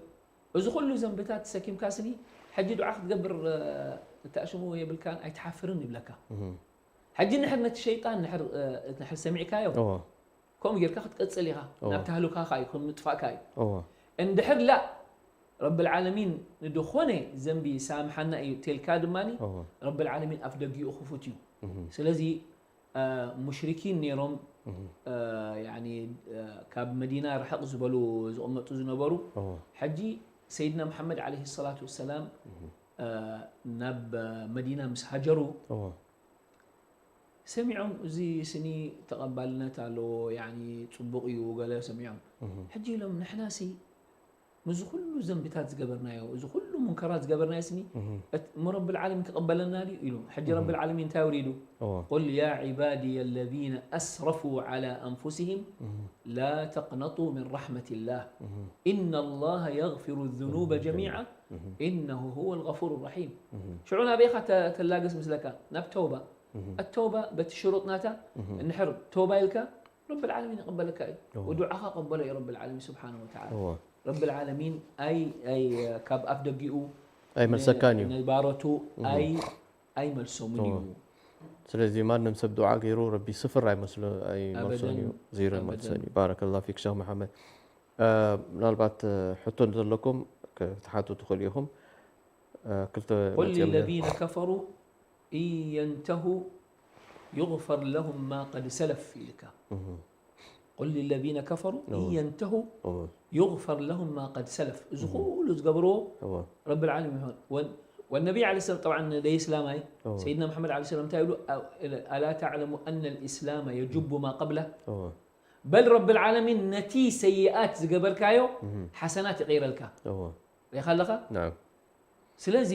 እዚ ኩሉ ዘንብታት ተሰኪምካ ስኒ፣ ሕጂ ዱዓ ክትገብር፣ እ፣ እተኣሽሙ የብልካን፣ ኣይትሓፍርን ይብለካ። እም። ሕጂ ንሕር ነቲ ሸይጣን ንሕር፣ እ፣ ንሕር ሰሚዕካዮ፣ እወ። ከምኡ ጌርካ ክትቀጽል ኢኻ። እወ። ናብ ተህሉካኻ እዩ፣ ከም ምጥፋእካ እዩ። እወ። እንድሕር ላ፣ ረቢ ልዓለሚን ንድኾነ ዘንቢ ሳምሓና እዩ ተልካ ድማኒ፣ እወ። ረቢ ልዓለሚን ኣፍ ደጊኡ ክፉት እዩ። እም። ስለዚ፣ እ፣ ሙሽሪኪን ነይሮም፣ እም። እ፣ ያኒ፣ እ፣ ካብ መዲና ርሕቕ ዝበሉ ዝቕመጡ ዝነበሩ፣ እወ። ሕጂ ሰይድና መሓመድ ዓለይሂ ሰላቱ ወሰላም፣ እም። እ፣ ናብ መዲና ምስ ሃጀሩ፣ እወ። ሰሚዖም፣ እዚ ስኒ ተቐባልነት ኣለዎ፣ ያኒ ጽቡቕ እዩ፣ ገለ ሰሚዖም። እም። ሕጂ ኢሎም፣ ንሕናሲ ምስዚ ኩሉ ዘንብታት ዝገበርናዮ፣ እዚ ኩሉ ሙንከራት ዝገበርናዮ ስኒ፣ እም። እት-፣ እሞ ረብል ዓለሚን ክቕበለና ድዩ? ኢሉ። ሕጂ እም። ረብል ዓለሚን እንታይ ኣውሪዱ? እወ። قل يا عبادي الذين أسرفوا على أنفسهم እም። لا تقنطوا من رحمة الله እም። إن الله يغفر الذنوب جميعا እም። إنه هو الغفور الرحيم። እም። ሽዑ ናበይኻ ተ-፣ ተላገስ ምስለካ? ናብ ተውባ። እም። ኣተውባ በቲ ሽሩጥ ናታ፣ እም። እንድሕር ተውባ ኢልካ፣ ረብል ዓለሚን ይቕበለካ እዩ። እወ። ወዱዓኻ ቀበሎ እዩ ረብል ዓለሚን ስብሓነሁ ወተዓላ። እወ። ረብል ዓለሚን ኣይ-፣ ኣይ-፣ ካብ ኣፍ ደጊኡ ኣይመልሰካን እዩ። ን-፣ ንባሮቱ እም። ኣይ-፣ ኣይመልሶምን እዩ። እወ። ስለዚ ማንም ሰብ ዱዓ ገይሩ ረቢ ስፍር ኣይመስሎ-፣ ኣይመልሶን እዩ። ኣበደን። ዜሮ ኣይመልሰን ኣበደን። እዩ። ባረከላሁ ፊክ ሸኽ መሓመድ። እ፣ ምናልባት፣ እ፣ ሕቶ እንተለኩም ክትሓቱ ትኽእሉ ኢኹም። እ፣ ክልተ قل መፅዮም ነይሩ። للذين كفروا إن ينتهوا يغفر لهم ما قد سلف ኢልካ። እም። قل للذين كفروا إن እወ። ينتهوا እወ። يغفر لهم ما قد سلف። እዚ እም። ኩሉ ዝገብርዎ እወ። ረብል ዓለሚን ይኾን። ወን-፣ ወነቢ ዓለይሂ ሰላም፣ ጠብዓን ለይስላማይ፣ እወ። ሰይድና መሓመድ ዓለይሂ ሰላም እንታይ ኢሉ? ኣ-፣ ኣላ ተዕለሙ ኣነ ልእስላመ የጅቡ ማ ቀብለ? እወ። በል ረብል ዓለሚን ነቲ ሰይኣት ዝገበርካዮ እም። ሓሰናት ይቕይረልካ። እወ። ርኢኻ ኣለኻ? ናም። ስለዚ፣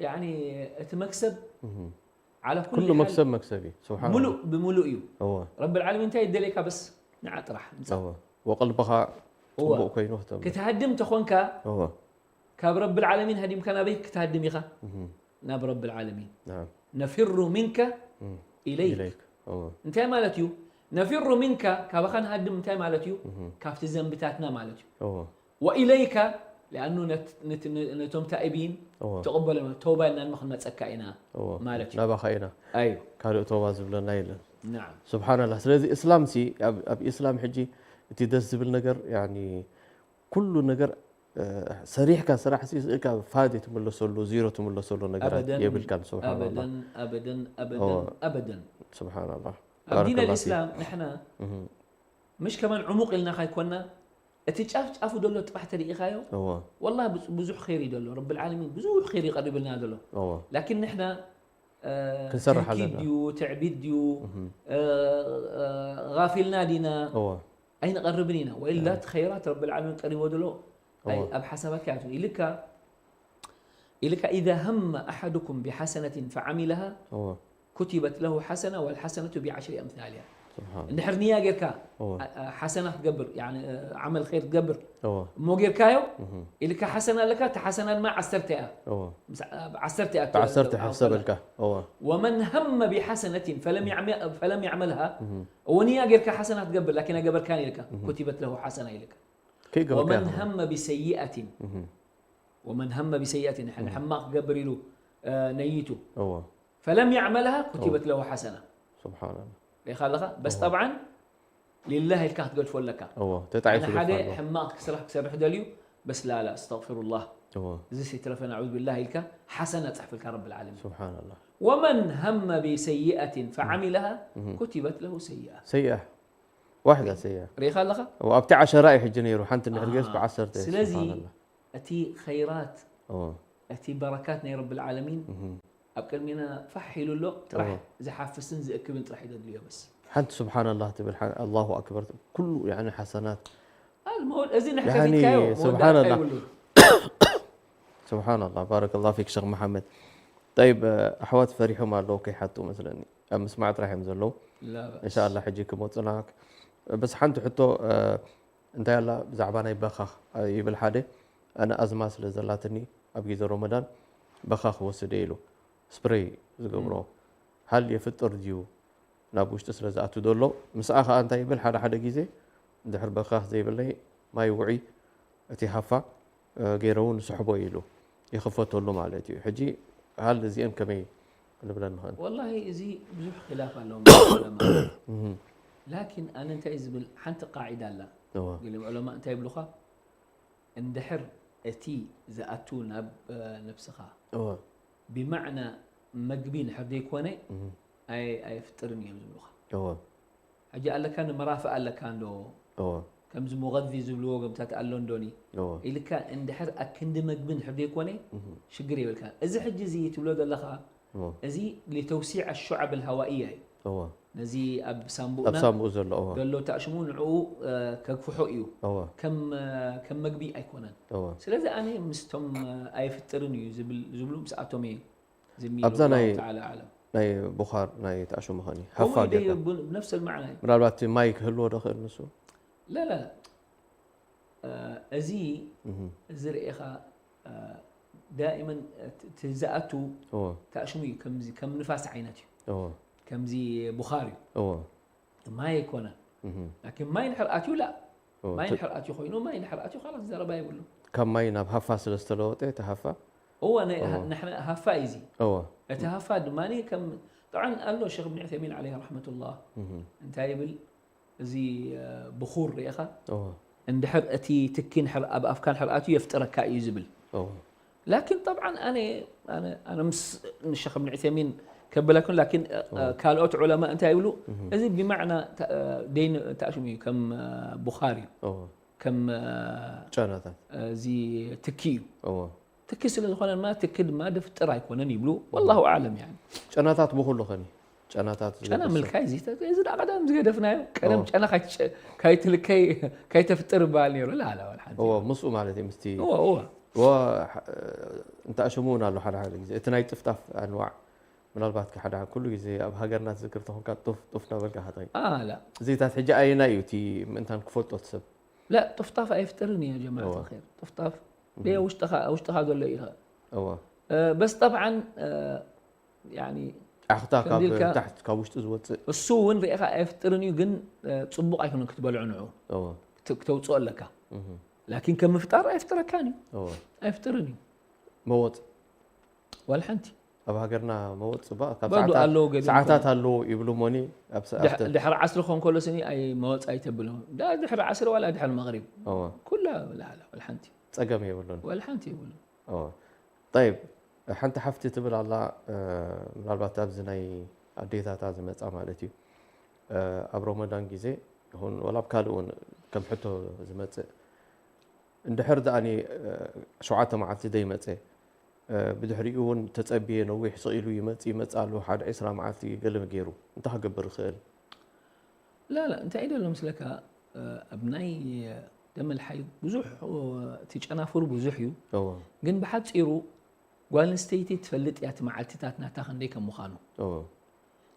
ያኒ፣ እቲ መክሰብ፣ እም። ዓላ ኩሉ ኩሉ ሓል፣ መክሰብ መክሰብ እዩ። ስብሓን ሙሉእ ኣላህ። ብምሉእ እዩ። እወ። ረብል ዓለሚን እንታይ ይደልየካ? በስ ንዓ ጥራሕ ምጻእ። እወ። ወቀልብኻ እወ። ጽቡቕ ኮይኑ ክተምር። ክትሃድም ተኾንካ፣ እወ። ካብ ረብል ዓለሚን ሃዲምካ ናበይ ክትሃድም ኢኻ? እም። ናብ ረብል ዓለሚን። ናም። ነፊሩ ሚንከ እም። ኢለይክ። ኢለይክ። እወ። እንታይ ማለት እዩ? ነፊሩ ሚንካ፣ ካባኻ ንሃድም እንታይ ማለት እዩ? ካብቲ ዘንብታትና ማለት እዩ። እዎ ወኢለይካ፣ ሊኣኑ ነት- ነት- ነቶም ታኢቢን እዎ ተቐበሎም፣ ተውባ ኢልና ድማ ክንመፀካ ኢና እዎ ማለት እዩ። ናባኻ ኢና ኣዩ ካልእ ተውባ ዝብለና የለን። ናዓም ስብሓንላህ። ስለዚ እስላም ሲ ኣብ ኣብ እስላም ሕጂ እቲ ደስ ዝብል ነገር ያኒ ኩሉ ነገር እ፣ ሰሪሕካ ስራሕ ሲ ስእልካ ፋድ ትምለሰሉ ዚሮ ትምለሰሉ ነገራት ኣበደን የብልካን። ስብሓንላህ ኣበደን ኣበደን ኣበደን እዎ ኣበደን ስብሓንላህ። ኣብ ዲን ባረከላህ ፊክ። ኣልኢስላም ንሕና እህ፣ ምሽ ከማን ዕሙቕ ኢልና ካይኮና እቲ ጫፍ ጫፉ ዘሎ ጥራሕ ተሪኢኻዮ እዎ ወላ ብዙሕ ኸይር እዩ ዘሎ። ረብ ልዓለሚን ብዙሕ ኸይር ይቐርብልና ዘሎ። እዎ ላኪን ንሕና እ፣ ክንሰርሕ ትህኪት ኣለና። ድዩ ትዕቢት ድዩ እህ፣ እ፣ እ፣ ጋፊልና ዲና እዎ ኣይንቐርብን ኢና። ወኢላ እቲ ኸይራት ረብ ልዓለሚን ቀሪቦ ዘሎ ኣይ እዎ ኣብ ሓሳባትካ ያቱ ኢልካ ኢልካ إذا هم أحدكم بحسنة فعملها እዎ كتبت له حسنة والحسنة بعشر أمثالها። ስብሓን እንድሕር ንያ ጌርካ እዎ አ- አ- ሓሰና ክትገብር ያኒ ዓመል ኸይር ክትገብር እዎ እሞ ጌርካዮ እህ፣ ኢልካ ሓሰና ኣለካ። እቲ ሓሰና ድማ ዓሰርተ እያ እዎ ምስ- ብ ዓሰርተ እያ ብዓሰርተ ትወሃብ ሕሰበልካ። እዎ ومن هم بحسنة فلم يعم- فلم يعملها እህ፣ እወ ንያ ጌርካ ሓሰና ክትገብር ላኪን ኣይገበርካን ኢልካ كتبت له حسنة ኢልካ ከይገበርካ ومن ኢኻ። هم بسيئة እህ፣ ومن هم بسيئة ንሐ- ንሕማቕ ክገብር ኢሉ እ፣ ነይቱ እዎ فلم يعملها كتبت له حسنة ስብሓንላህ ሪኢኻ ኣለኻ። በስ ጠብዓን ሊላህ ኢልካ ክትገድፎ ኣለካ። እዎ ተጣዒሱ ኣነ ሓደ ገድፋ ኣሎ። ሕማቕ ስራሕ ክሰርሕ ደልዩ በስ ላላ ኣስተግፊሩላህ እዎ እዚ ሲትረፈ ናዑዝ ቢላህ ኢልካ ሓሰና ጽሕፍልካ ረብ ልዓለሚን። ስብሓንላህ ومن هم بسيئة فعملها እህ፣ كتبت له سيئة። ሰይኣ ዋሕዳ ሰይኣ ሪኢኻ ኣለኻ። እዎ ኣብቲ ዓሸራ እዩ ሕጂ ነይሩ። ሓንቲ እንድሕር ገይርስ ኣሃ። ብዓሰርተ ስለዚ ስብሓንላህ እቲ ኸይራት እዎ እቲ በረካት ናይ ረብ ልዓለሚን እህ፣ ኣብ ቅድሜና ፋሕ ኢሉ ኣሎ። ጥራሕ እዎ ዝሓፍስን ዝእክብን ጥራሕ እዩ ደድልዮ በስ። ሓንቲ ስብሓንላህ ትብል ሓ- ኣላሁ ኣክበር ኩሉ ያኒ ሓሰናት ኣልመውል እዚ ያኒ ንሕከፊትካዮ ስብሓንላህ። ይብሉ ስብሓንላህ ባረከላህ ፊክ ሸኽ መሓመድ። ጠይብ ኣሕዋት ፈሪሖም ኣለዉ ከይሓጡ መስለኒ ኣብ ምስማዕ ጥራሕ እዮም ዘለዉ። ላ በእስ። እንሻላ ሕጂ ክመፁና በስ ሓንቲ ሕቶ እ፣ እንታይ ኣላ ብዛዕባ ናይ በኻኽ ይብል ሓደ ኣነ ኣዝማ ስለ ዘላትኒ ኣብ ግዜ ሮመዳን በኻኽ ወስደ ኢሉ ስፕሬይ ዝገብሮ ሃል የፍጥር ድዩ ናብ ውሽጢ ስለ ዝኣቱ ዘሎ ምስኣ ከዓ እንታይ ይብል ሓደ ሓደ ግዜ ድሕር በኻኽ ዘይብለይ ማይ ውዒ እቲ ሃፋ እ፣ ገይረ እውን ስሕቦ ኢሉ ይኽፈተሉ ማለት እዩ። ሕጂ ሃል እዚአን ከመይ ክንብለን ንኽእል? ወላሂ እዚ ብዙሕ ኺላፍ ኣለዎም ዑለማ። እህ፣ ላኪን ኣነ እንታይ ዝብል ሓንቲ ቃዒዳ ኣላ። እወ፣ ገሊኦም ዑለማ እንታይ ይብሉኻ? እንድሕር እቲ ዝኣቱ ናብ እ፣ ነብስኻ እወ፣ ብማዕና መግቢ እንድሕር ዘይኮነ እህ፣ ኣይ- ኣየፍጥርን እዮም ዝብሉኻ። እወ፣ ሕጂ ኣለካ ንመራፍእ ኣለካ እንዶ እወ፣ ከምዚ ሙቐዚ ዝብልዎ ገምታት ኣሎ እንዶኒ እወ፣ ኢልካ እንድሕር ኣክንዲ መግቢ እንድሕር ዘይኮነ እህ፣ ሽግር የብልካ። እዚ ሕጂ እዚ ትብሎ ዘለኻ እወ፣ እዚ لتوسيع الشعب الهوائية እዩ። እወ። ነዚ ኣብ ኣብ ሳንቡእና ሳንቡኡ ዘሎ እወ፣ ዘሎ ታእሽሙ ንዕኡ እ፣ ከግፍሖ እዩ። እወ፣ ከም እ፣ ከም መግቢ ኣይኮነን። እወ። ስለዚ ኣነ ምስቶም እ፣ ኣይፍጥርን እዩ ዝብል ዝብሉ ምስኣቶም እየ ዝሚሉ። ኣብዛ ናይ- والله تعالى أعلم። ናይ ቡኻር ናይ ተኣሽሙ ኸኒ هو ሃፋ ጌርካ يدي بنفس المعنى. ምናልባት እቲ ማይ ክህልዎ ዶ ኽእል ንሱ? لا لا لا እ፣ እዚ እህ፣ እዚ ርኢኻ እ፣ دائما እ፣ ት- ት- ዝኣቱ እወ፣ ታእሽሙ እዩ። ከምዚ ከም ንፋስ ዓይነት እዩ። እወ፣ ከምዚ ቡኻር እዩ። እወ፣ ማይ ኣይኮነን። እህ፣ ላኪን ማይ እንድሕር ኣትዩ ላ እወ፣ ማይ ተ- እንድሕር ኣትዩ ኮይኑ ማይ እንድሕር ኣትዩ ኻላስ ዘረባ የብሉ። ካብ ማይ ናብ ሃፋ ስለ ዝተለወጠ እቲ ሃፋ እወ ናይ እወ። ንሕና ሃፋ እዩ እዚ። እወ፣ እቲ ሃፋ ድማ ከም طبعا ኣሎ ሸኽ እብን ዑሰይሚን عليه رحمة الله እህ፣ እንታይ ይብል እዚ እ፣ ብኹር ርኢኻ እወ፣ እንድሕር እቲ ትኪ እንድሕር ኣብ ኣፍካ እንድሕር ኣትዩ የፍጥረካ እዩ ዝብል። እወ፣ ላኪን طبعا ኣነ ኣነ ኣነ ምስ ንሸኽ እብን ዑሰይሚን ከበላኩን ላኪን እ፣ እ፣ ካልኦት ዑለማ እንታይ ይብሉ እህ፣ እዚ ብማዕና ተ- እ፣ ደይን ታእሽሙ እዩ ከም እ፣ ቡኻር እዩ እወ፣ ከም እ፣ ጨናታት እዚ ትኪ እዩ። እወ፣ ትኪ ስለ ዝኾነ ድማ ትኪ ድማ ድፍጥር ኣይኮነን ይብሉ። والله أعلم يعني። ጨናታት ብኹሉ ኸኒ ጨናታት ጨና ዝገብር ሰብ። ምልካይ እዚ እዚ ዳ ቀዳም ዝገደፍናዮ ቀደም እወ። ጨና ካይትጨ- ካይትልከይ ካይተፍጥር ይበሃል ነይሩ። ላ ላ ወላ ሓንቲ። እወ፣ ምስኡ ማለት እዩ ምስቲ እወ እወ ወ እንተ ኣሽሙ እውን ኣሎ ሓደ ሓደ ግዜ እቲ ናይ ጥፍጣፍ ኣንዋዕ ምናልባት ሓደ ኩሉ ግዜ ኣብ ሃገርና ትዝክር ተኾንካ ጡፍ ጡፍ እናበልካ ሃጠይ ኣላ እዚታት ሕጂ ኣየናይ እዩ እቲ ምእንታን ክፈልጦ እቲ ሰብ لا ጥፍጣፍ ኣይፍጥርን እዩ ጀማዓት እወ። الخير ጥፍጣፍ ደየ ውሽጥኻ ውሽጥኻ ዘሎ እዩ እወ እ፣ በስ طبعا እ፣ يعني ኣኽታ ካብ ከምዚ ኢልካ ታሕቲ፣ ካብ ውሽጢ ዝወፅእ። እሱ እውን ርኢኻ ኣየፍጥርን እዩ፣ ግን፣ እ፣ ፅቡቕ ኣይኮነን ክትበልዖ ንዑ። እዎ። ክተ-፣ ክተውፅኦ ኣለካ። እህ። ላኪን ከም ምፍጣር ኣየፍጥረካን እዩ። እዎ። ኣየፍጥርን እዩ። መወፅ። ዋላ ሓንቲ። ኣብ ሃገርና መወፅ ባ-፣ ካብ በሉ ሰዓታት፣ ኣለዎ ገሊኦም ሰዓታት ከ-፣ ኣለዎ ይብሉ ሞኒ፣ ኣብ ሰ-፣ ድሕ-፣ ኣብተ- ድሕሪ ዓስሪ ክኾን ከሎ ስኒ ኣይ-፣ መወፅ ኣይተብሎ። ዳ ድሕሪ ዓስሪ ዋላ ድሕሪ መቕሪብ። እዎ። ኩላ ብላሃላ ዋላ ሓንቲ። ፀገም የብሉን። ዋላ ሓንቲ የብሉን። እዎ። ጠይብ፣ ሓንቲ ሓፍቲ ትብል ኣላ፣ እ፣ ምናልባት ኣብዚ ናይ ኣዴታታ ዝመጻ ማለት እዩ። እ፣ ኣብ ረመዳን ግዜ ይኹን ወላ ኣብ ካልእ እውን ከም ሕቶ ዝመጽእ፣ እንድሕር ደኣኒ፣ እ፣ ሸውዓተ መዓልቲ ዘይመጸ፣ እ፣ ብድሕሪኡ እውን ተጸብየ ነዊሕ ስቕ ኢሉ ይመጽእ፣ ይመጽእ ኣሎ፣ ሓደ ዕስራ መዓልቲ ገለ ገይሩ፣ እንታይ ክገብር ይኽእል? ላ፣ ላ፣ እንታይ እዩ ዘሎ ምስለካ፣ እ፣ ኣብ ናይ ደመል ሓይድ ብዙሕ፣ እ፣ እቲ ጨናፍሩ ብዙሕ እዩ። እዎ። ግን ብሓጺሩ ጓል ኣንስተይቲ ትፈልጥ እያ እቲ መዓልትታት ናታ ክንደይ ከም ምዃኑ። እዎ።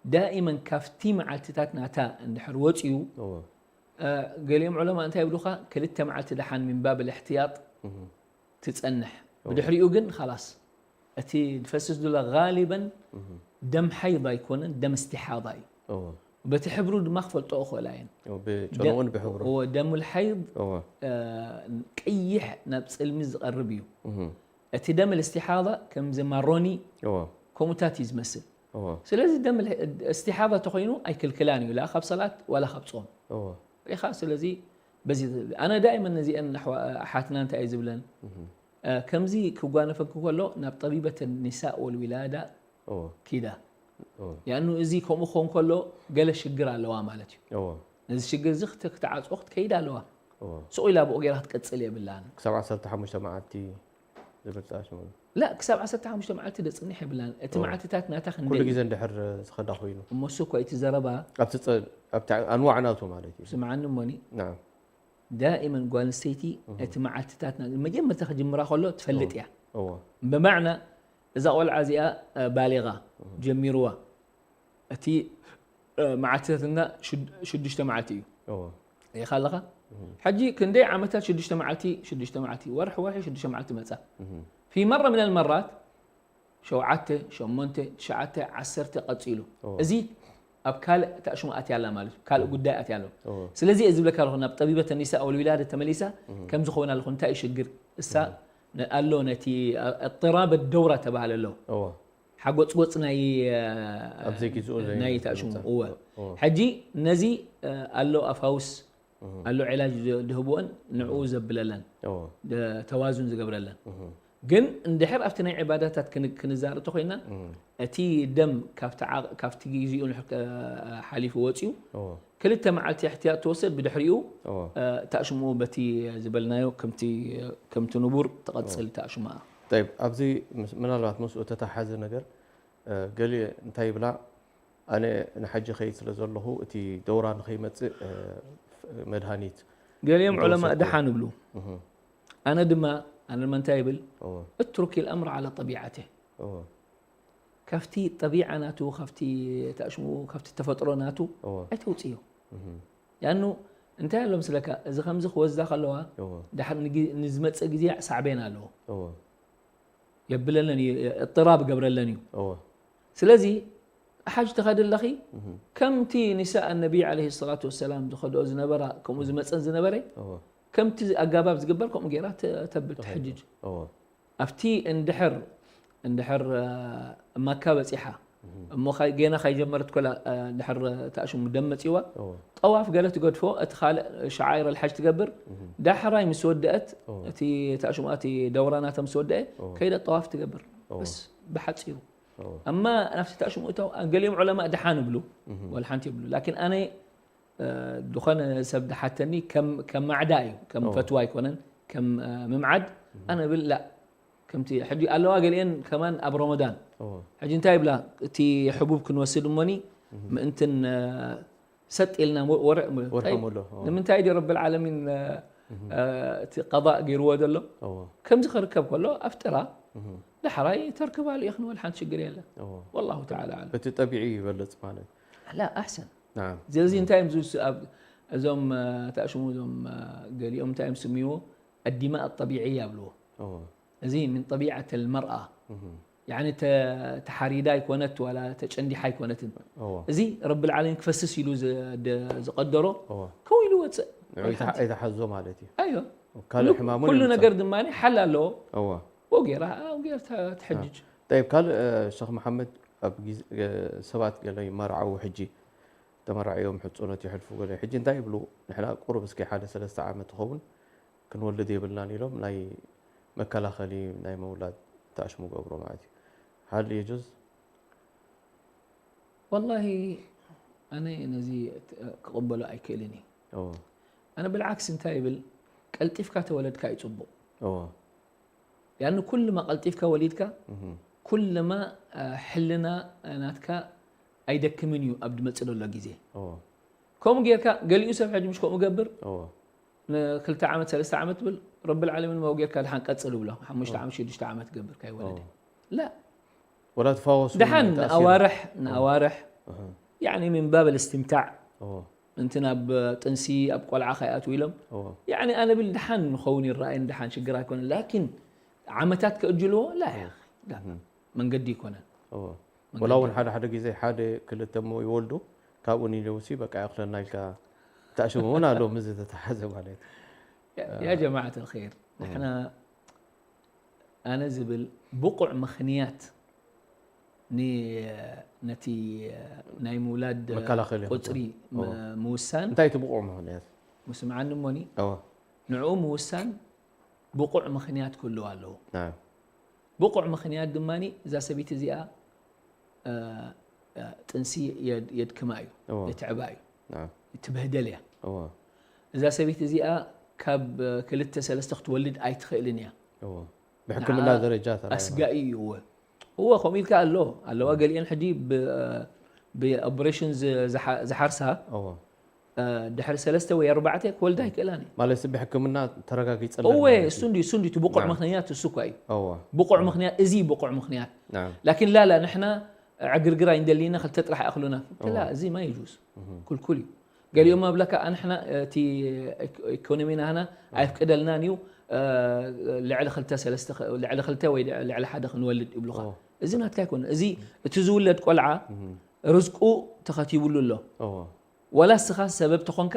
ዳኢመን ካብቲ መዓልትታት ናታ እንድሕር ወጺኡ፣ እዎ። እ፣ ገሊኦም ዑለማ እንታይ ይብሉኻ? ክልተ መዓልቲ ደሓን ሚን ባብ ልእሕትያጥ እህ። ትጸንሕ። እዎ። ብድሕሪኡ ግን ኻላስ እቲ ዝፈስስ ዘሎ ጋሊበን እህ። ደም ሓይድ ኣይኮነን፣ ደም እስትሓዳ እዩ። እዎ። በቲ ሕብሩ ድማ ክፈልጦ እኽእላ እየን። እዎ፣ ብጨንኡን ደ-፣ ብሕብሩ። እዎ፣ ደሙል ሓይድ፣ እዎ። እ፣ ቀይሕ ናብ ጽልሚ ዝቐርብ እዩ። እህ። እቲ ደም እስትሓዳ ከምዚ ማሮኒ እዎ። ከምኡታት እዩ ዝመስል። እዎ። ስለዚ ደም እስትሓዳ ተኾይኑ ኣይክልክላን እዩ፣ ላ ካብ ሰላት ዋላ ካብ ጾም። እዎ። ሪኻ፣ ስለዚ በዚ ኣነ ዳይመን ነዚአን ኣሕዋ-፣ ኣሓትና እንታይ እየ ዝብለን? እህ። እ፣ ከምዚ ክጓነፈኪ ከሎ ናብ ጠቢበት ኒሳእ ወልዊላዳ እዎ። ኪዳ። እዎ። ያኑ እዚ ከምኡ ክኸውን ከሎ ገለ ሽግር ኣለዋ ማለት እዩ። እዎ። ነዚ ሽግር እዚ ክተ-፣ ክትዓጽዎ ክትከይድ ኣለዋ። እዎ። ስቕ ኢላ ብኡ ገይራ ክትቀጽል የብላን። ክሳብ ዓሰርተ ሓሙሽተ መዓልቲ ዝብል ጣሽ ማለት። ላ፣ ክሳብ ዓሰርተ ሓሙሽተ መዓልቲ ደጽንሕ የብላን። እቲ እዎ። መዓልትታት ናታ ክንደይ ኩሉ እዩ? ግዜ እንድሕር ዝኸዳ ኮይኑ። እሞ እሱ እኮ እቲ ዘረባ ኣብቲ ጸ-፣ ኣብቲ ኣንዋዕ ናቱ ማለት እዩ። ስምዓኒ እሞኒ። ናም። ዳኢመን ጓል ኣንስተይቲ እህ። እቲ መዓልትታት ና-፣ መጀመርታ ክጅምራ ከሎ ትፈልጥ እዎ። እያ። እዎ። ብማዕና እዛ ቆልዓ እዚኣ፣ እ፣ ባሊጋ እህ። ጀሚርዋ። እቲ፣ እ፣ መዓልትታትና ሽድ-፣ ሽዱሽተ መዓልቲ እዩ። እዎ። ሪኢኻ ኣለኻ? እህ። ሕጂ ክንደይ ዓመታት ሽዱሽተ መዓልቲ፣ ሽዱሽተ መዓልቲ፣ ወርሒ፣ ወርሒ ሽዱሽተ መዓልቲ መጻ። እህ። ፊ መራ ሚነል መራት ሸውዓተ፣ ሸሞንተ፣ ትሽዓተ፣ ዓሰርተ ቀጺሉ። እዎ። እዚ ኣብ ካልእ ተኣሽሙ ኣትያ ኣላ ማለት እዩ። ካልእ እዎ። ጉዳይ ኣትያ ኣሎ። እዎ። ስለዚ እየ ዝብለካ ኣለኹ፣ ናብ ጠቢበት ኒሳ ወልዊላደ ተመሊሳ፣ እህ። ከምዚ ክኸውን ኣለኹ፣ እንታይ እዩ ሽግር? እሳ እህ። ነ-፣ ኣሎ ነቲ፣ እ፣ እጥራብ ደውራ ተባህለ ኣሎ። እዎ። ሓጎጽጎጽ ናይ፣ እ፣ ኣብ ዘይግዝኡ ናይ ዘይምምጻእ። ተኣሽሙ። እወ። እዎ። ሕጂ ነዚ፣ እ፣ ኣሎ ኣፋውስ እህ። ኣሎ ዒላጅ ዝ-፣ ዝህብኦን ንዕኡ እህ። ዘብለለን፣ እዎ። ደ-፣ ተዋዙን ዝገብረለን። እህ። ግን እንድሕር ኣብቲ ናይ ዕባዳታት ክን-፣ ክንዛረብ ተኾይና፣ እህ። እቲ ደም ካብቲ ዓ-፣ ካብቲ ግዜኡ ንድሕር ከ-፣ ሓሊፉ ወጺኡ፣ እዎ። ክልተ መዓልቲ እሕትያጥ ትወስድ፣ ብድሕሪኡ፣ እዎ። እ፣ ተኣሽምኡ በቲ ዝበልናዮ ከምቲ፣ ከምቲ ንቡር ትቐጽል እዎ። ተኣሽምኣ። ጠይብ፣ ኣብዚ ምስ-፣ ምናልባት ምስኡ ተተሓዘ ነገር፣ እ፣ ገሊኡ እንታይ ይብላ፣ ኣነ ንሓጂ ኸይድ ስለ ዘለኹ፣ እቲ ደውራ ንኸይመጽእ፣ እ፣ መድሃኒት ገሊኦም ዑለማ እንተወሰድኩ። ደሓን ይብሉ። እህ። ኣነ ድማ፣ ኣነ ድማ እንታይ ይብል? እዎ። اترك الأمر على طبيعته። እዎ። ካብቲ ጠቢዓ ናቱ፣ ካብቲ ተኣሽሙ፣ ካብቲ ተፈጥሮ ናቱ እዎ። ኣይተውጽዮ። እህ። ያኑ እንታይ ኣሎ ምስለካ፣ እዚ ከምዚ ክወስዳ ከለዋ፣ እዎ። ድሓር ንግ-፣ ንዝመጽእ ግዜ ሳዕቤን ኣለዎ። እዎ። የብለለን እዩ፣ እጥራብ ገብረለን እዩ። እዎ። ስለዚ ሓጅ ትኸዲ ኣለኺ፣ እህ። ከምቲ ኒሳእ ነቢ ዓለይሂ ሰላቱ ወሰላም ዝኸድኦ ዝነበራ፣ ከምኡ ዝመጸን ዝነበረ፣ እዎ። ከምቲ ኣጋባብ ዝግበር ከምኡ ገይራ ተ-፣ ተብል ትሕጅጅ። እዎ። ኣብቲ እንድሕር፣ እንድሕር፣ እ፣ ማካ በጺሓ፣ እህ። እሞ ካይ-፣ ጌና ካይጀመረት ኮላ፣ እ፣ እንድሕር ተኣሽሙ ደም መጺዋ፣ እዎ። ጠዋፍ ገለ ትገድፎ፣ እቲ ካልእ ሸዓይር ኣልሓጅ ትገብር፣ እህ። ዳሕራይ ምስ ወደአት፣ እዎ። እቲ ተኣሽሙ፣ እቲ ደውራ ናታ ምስ ወደአ፣ እዎ። ከይደ ጠዋፍ ትገብር። እዎ። በስ፣ ብሓጺሩ። እዎ። ኣማ ናብቲ ተኣሽሙ እታው፣ ገሊኦም ዑለማ ደሓን ይብሉ፣ እህ። ወላ ሓንቲ ይብሉ። ላኪን ኣነ፣ እ፣ ዝኾነ ሰብ ድሓተኒ ከም፣ ከም ማዕዳ እዩ፣ ከም እዎ። ፈትዋ ኣይኮነን፣ ከም፣ እ፣ ምምዓድ፣ እህ። ኣነ ብል፣ ላ፣ ከምቲ ሕጂ ኣለዋ ገሊአን ከማን ኣብ ረመዳን። እዎ። ሕጂ እንታይ ይብላ? እቲ ሕቡብ ክንወስድ እሞኒ፣ እህ። ምእንትን፣ እ፣ ሰጥ ኢልና ወ-፣ ወርሒ ሙሉ። ወርሒ ጠይብ፣ ሙሉ፣ እዎ። ንምንታይ ድዩ ረብል ዓለሚን፣ እ፣ እህ። እ፣ እቲ ቀዳእ ገይርዎ ዘሎ? እዎ። ከምዚ ክርከብ ከሎ ኣፍጥራ፣ እህ። ዳሕራይ ተርክባሉ ኢኽን ወላ ሓንቲ ሽግር የለን። እዎ። ወላሁ ተዓላ ኣዕለም። እቲ ጠቢዒ ይበልጽ ማለት። ላ፣ ኣሕሰን። ናዓም። ስለዚ እንታይ እዮም ዝውስ-፣ ኣብ-፣ እዞም፣ እ፣ ተኣሽሙ እዞም፣ እ፣ ገሊኦም እንታይ እዮም ስምይዎ? ኣዲማእ ጠቢዕያ ይብልዎ። እዎ። እዚ ምን ጠቢዓት ኣልመርኣ። እህ። ያኒ ተሓሪዳ ኣይኮነት ዋላ ተጨንዲሓ ኣይኮነትን። እዎ እዚ ረብል ዓለሚን ክፈስስ ኢሉ ዝቀደሮ እዎ ከው ኢሉ ወፅእ። ንዑ ይተሓዞ ማለት እዩ። ኣዮ ካልእ ሕማም እውን ኩሉ ይምፃእ። ነገር ድማ ሓላ ኣለዎ። እዎ ወጌራ ወጌር ተሕጅጅ ጠይብ ካልእ ሸኽ መሓመድ ኣብ ግዜ ሰባት ገለ ይመርዓው ሕጂ ተመራዕዮም ሕፁነት ይሕልፉ ገለ ሕጂ እንታይ ይብሉ ንሕና ቁሩብ እስኪ ሓደ ሰለስተ ዓመት ትኸውን ክንወልድ የብልናን ኢሎም ናይ መከላኸሊ ናይ ምውላድ ተኣሽሙ ገብሮ ማለት እዩ። ሃል የጁዝ ወላሂ ኣነ ነዚ ክቕበሎ ኣይክእልን እዩ። ኣነ ብልዓክስ እንታይ ይብል ቀልጢፍካ ተወለድካ እዩ ፅቡቕ። ያኒ ኩልማ ቀልጢፍካ ወሊድካ ኩልማ ሕልና ናትካ ኣይደክምን እዩ ኣብ ድመፅእ ዘሎ ግዜ። ከምኡ ጌርካ ገሊኡ ሰብ ሕጂ ምሽ ከምኡ ገብር ንክልተ ዓመት ሰለስተ ዓመት ትብል ረብል ዓለሚን መው ጌርካ ድሓን ቀፅል ብሎ ሓሙሽተ ዓመት ሽዱሽተ ዓመት ገብር ካይወለደ ላ ወላ ተፋወሱ ድሓን ተኣሲሩ። ንኣዋርሕ ንኣዋርሕ እህ፣ ያኒ ምን ባብ ልስትምታዕ እዎ፣ እንቲ ናብ ጥንሲ ኣብ ቆልዓ ከይኣትው ኢሎም እዎ፣ ያኒ ኣነ ብል ድሓን ንኸውን ይረኣየን ድሓን ሽግር ኣይኮነን ላኪን ዓመታት ከእጅልዎ ላ ያ ላ እህ፣ መንገዲ ይኮነን እዎ። መንገዲ ወላ እውን ሓደ ሓደ ግዜ ሓደ ክልተ እሞ ይወልዱ ካብኡ ንደውሲ በቃ ይኽለና ኢልካ ተኣሽሙ እውን ኣሎ ምስ ዝተተሓዘ ማለት እዩ። يا جماعة الخير ንሕና ኣነ ዝብል ብቑዕ ምኽንያት ን- ነቲ ናይ ምውላድ መከላኸሊ ቁፅሪ እዎ። ም- ምውሳን እንታይ እቲ ብቑዕ ምኽንያት ምስምዓኒ እሞኒ እዎ ንዕኡ ምውሳን ብቑዕ ምኽንያት ክህልው ኣለዎ። ናም ብቑዕ ምኽንያት ድማ እዛ ሰበይቲ እዚኣ እ፣ እ፣ ጥንሲ የድ- የድክማ እዩ እዎ የትዕባ እዩ ናም ትበህደል እያ። እዎ እዛ ሰበይቲ እዚኣ ካብ እ፣ ክልተ ሰለስተ ክትወልድ ኣይትኽእልን እያ። እዎ ብሕክምና ንዓ ደረጃ ተራእዩ ኣስጋኢ እዩ እወ እወ ከምኡ ኢልካ ኣሎ ኣለዋ ገሊአን ሕጂ ብ- ብኦፕሬሽን ዝ- ዝሓ- ዝሓርሳ እዎ እ፣ ድሕሪ ሰለስተ ወይ ኣርባዕተ ክወልዳ ኣይክእላን እዩ። ማለት እዚ ብሕክምና ተረጋጊፀለን እወ ማለት እሱ እዩ። እንዲ እሱ እንዲ እቲ ብቑዕ ናም። ምኽንያት እሱ እኳ እዩ እዎ ብቑዕ ምኽንያት እዚ ብቑዕ ምኽንያት ናም ላኪን ላላ ንሕና ዕግርግር ኣይንደልይና ክልተ ጥራሕ ይኣኽሉና ላ እዚ ማ ይጁዝ እህ፣ ኩልኩል እዩ። ገሊኦም ኣብለካ ኣንሕና እቲ ኢኮኖሚና ህና ኣይፍቅደልናን እዩ እ፣ ልዕሊ ክልተ ሰለስተ ኸ- ልዕሊ ክልተ ወይ ልዕሊ ሓደ ክንወልድ ይብሉኻ። እዎ እዚ ናትካ ኣይኮነ እዚ እቲ ዝውለድ ቆልዓ እህ፣ ርዝቁ ተኸቲቡሉ ኣሎ። እዎ ወላ እስኻ ሰበብ ተኾንካ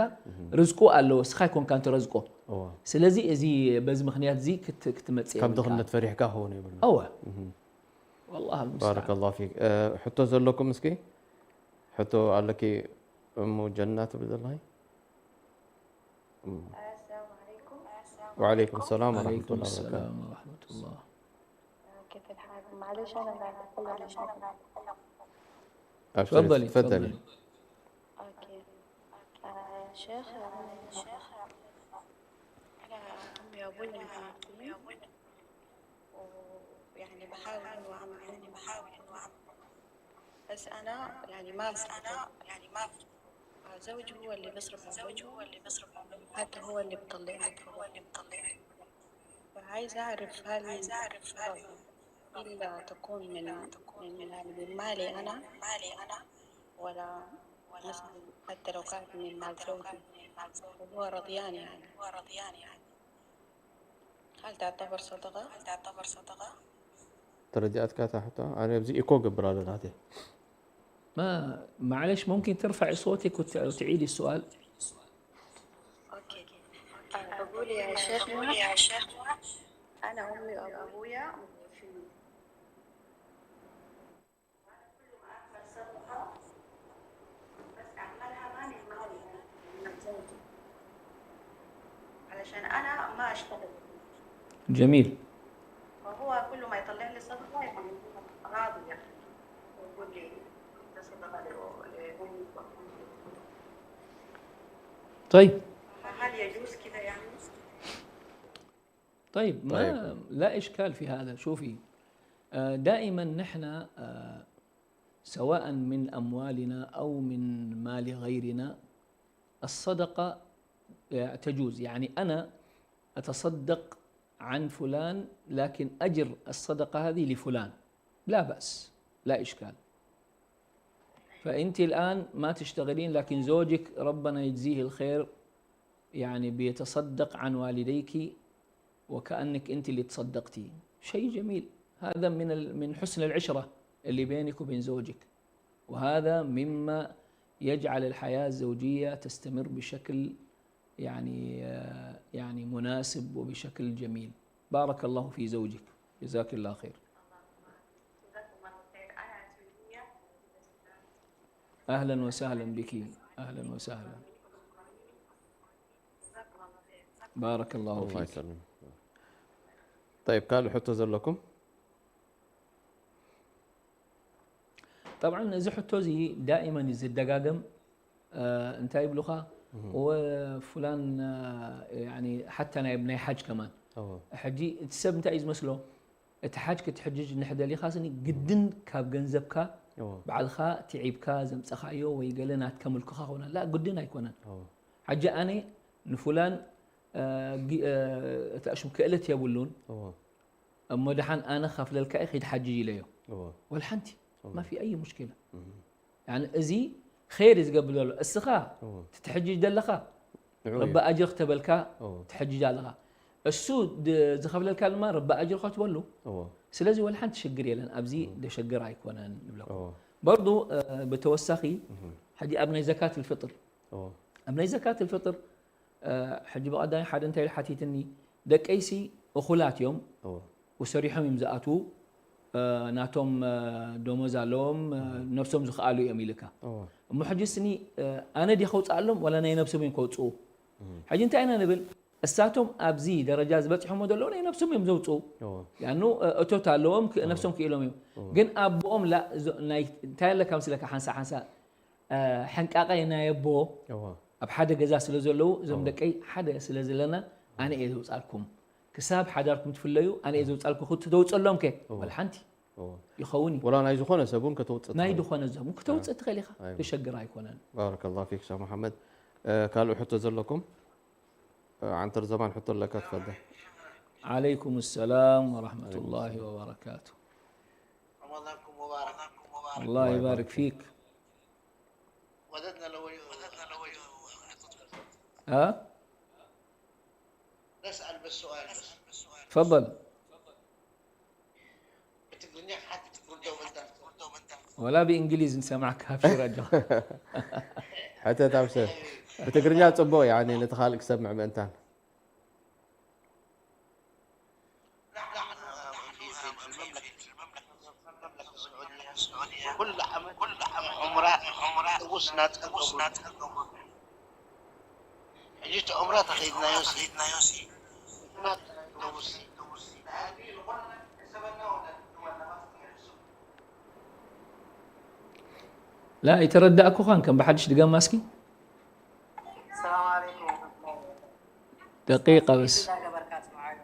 ርዝቁ ኣለዎ እስኻ ኣይኮንካ እንተረዝቆ። እዎ ስለዚ እዚ በዚ ምኽንያት እዚ ክት- ክትመፅእ ካብ የብልካ። ድኽነት ፈሪሕካ ክኸውን የብልና። እወ እህ፣ والله المستعان ባረከላሁ ፊክ እ፣ ሕቶ ዘለኩም እስኪ ሕቶ ኣለኪ እሙ ጀና ትብል ዘለኺ السلام عليكم. وعليكم السلام ورحمة عليكم الله وبركاته السلام ورحمة الله كيف الحال؟ معليش، أنا اللي أتكلم. أبشري، تفضلي تفضلي. أوكي. آه، شيخ، آه، أنا أمي وأبوي متوفين، ويعني بحاول إنه أعمل، يعني بحاول إنه أعمل، بس أنا يعني ما أستطيع. زوجي هو اللي بيصرف علينا، حتى هو اللي بيطلع، حتى هو اللي بيطلع. فعايزة أعرف هل إلا تكون من، من، يعني من مالي أنا، ولا مثلا حتى لو كانت من مال زوجي وهو رضيان يعني، هل تعتبر صدقة؟ ተረዲኣትካ እታ ሕቶ ኣነ ኣብዚ ኢኮ ገብር ኣሎ ናተይ ما معلش ممكن ترفعي صوتك وت- وتعيدي السؤال؟ أوكي. آه، بقول يا شيخنا، أنا أمي وأبويا متوفين. وأنا كل ما أعمل صدقة، بس أعملها ما من مالي أنا، من زوجي. علشان أنا ما أشتغل. جميل. فهو كل ما يطلع لي صدقة يكون راضي يعني. ويقول لي: "أنت صدقة ل-، لأمك وأبوك". طيب فهل يجوز كذا يعني؟ طيب ما طيب. لا إشكال في هذا. شوفي آه، دائما نحن آه، سواء من أموالنا أو من مال غيرنا الصدقة آه، تجوز. يعني أنا أتصدق عن فلان لكن أجر الصدقة هذه لفلان لا بأس لا إشكال. فأنت الآن ما تشتغلين لكن زوجك ربنا يجزيه الخير يعني بيتصدق عن والديك وكأنك أنت اللي تصدقتي شيء جميل. هذا من ال- من حسن العشرة اللي بينك وبين زوجك، وهذا مما يجعل الحياة الزوجية تستمر بشكل يعني آه، يعني مناسب وبشكل جميل. بارك الله في زوجك، جزاك الله خير. أهلا وسهلا بك، أهلا وسهلا. بارك الله الله فيك. يسلمك. طيب ካልእ ሕቶ ዘለኩም? طبعا እዚ ሕቶ እዚ دائما እዩ ዝደጋገም። እንታይ ይብሉኻ? ወ ፍላን يعني حتى ናይ ናይ ሓጅ ከማን እዎ ሕጂ እቲ ሰብ እንታይ እዩ ዝመስሎ? እቲ ሓጅ ክትሕጅጅ እንድሕር ደሊኻ ስኒ ግድን ካብ ገንዘብካ እዎ ባዕልኻ ትዒብካ ዘምፀኻዮ ወይ ገለ ናትካ ምልክኻ ኾነ ላ ግድን ኣይኮነን። እዎ ሓጂ ኣነ ንፉላን እ፣ ጊ- እ፣ እቲ ኣሽም ክእለት የብሉን እዎ እሞ ደሓን ኣነ ከፍለልካ እየ ኺድ ሓጅ ኢለዮ እዎ ወላ ሓንቲ እዎ ما في أي مشكلة እም يعني እዚ ኸይር እዩ ዝገብር ዘሎ እስኻ እዎ ትትሕጅጅ ዘለኻ ንዑ ረቢ እዩ ኣጅር ክተበልካ እዎ ትሕጅጅ ኣለኻ እሱ ድ- ዝኸፍለልካ ድማ ረቢ ኣጅር ከትበሉ እዎ ስለዚ ወላ ሓንቲ ሽግር የለን ኣብዚ ደሸግር ኣይኮነን ንብለኩም እዎ برضو እ፣ ብተወሳኺ እም ሕጂ ኣብ ናይ ዘካት الفطر እዎ ኣብ ናይ ዘካት الفطر እ፣ ሕጂ ብቐዳሚ ሓደ እንታይ ኢሉ ሓቲትኒ ደቀይሲ እኹላት እዮም እዎ ወሰሪሖም እዮም ዝኣትዉ እ፣ ናቶም እ፣ ደሞዝ ኣለዎም እ፣ ነብሶም ዝኽኣሉ እዮም ኢልካ እዎ እሞ ሕጂ ስኒ እ፣ ኣነ ድየ ከውፅኣሎም ወላ ናይ ነብሶም እዮም ከውፅኡ እም ሕጂ እንታይ ኢና ንብል እሳቶም ኣብዚ ደረጃ ዝበፅሖሞ ዘለዉ ናይ ነብሶም እዮም ዘውፅኡ እዎ ያኑ እቶት ኣለዎም ክ- ነብሶም ክኢሎም እዮም እዎ ግን ኣቦኦም ላ እዞ- ናይ እንታይ ኣለካ ምስለካ ሓንሳ ሓንሳ እ፣ ሕንቃቐ ናይ ኣቦ እዎ ኣብ ሓደ ገዛ ስለ ዘለዉ እዞም እዎ ደቀይ ሓደ ስለ ዘለና ኣነ እየ ዘውፃልኩም ክሳብ ሓዳርኩም ትፍለዩ ኣነ እየ ዘውፃልኩም ክትተውፀሎም ከ እዎ ወላ ሓንቲ እዎ ይኸውን እዩ ወላ ናይ ዝኾነ ሰብ እውን ከተውፅእ ናይ ትኽእል ዝኾነ ዘሙ ክትተውፅእ ትኽእል ኢኻ ኣይዋ ተሸግር ኣይኮነን بارك الله فيك شيخ محمد እ፣ ካልእ ሕቶ ዘለኩም እ፣ ዓንተር ዘማን ሕቶ ኣለካ ትፈደ عليكم السلام ورحمة الله وبركاته رمضانكم مبارك. الله يبارك فيك وددنا لو وددنا لو ها نسأل بس سؤال بس. تفضل بتقدر حد تقول دوم انت. ولا بإنجليز نسمعك في رجاء ሕተት ኣብ ሰብ ብትግርኛ ፅቡቕ ያኒ ነቲ ካልእ ክሰምዕ ምእንታን نحن في في المملكة، المملكة السعودية كل عام، كل عام عمرة، عمرة وسنة، وسنة. جيت عمرة تخيدنا يوسي. لا يتردأكو خان كان بحدش دقام ماسكي السلام عليكم ورحمة الله وبركاته. دقيقة بس لا قبل كاس معايا.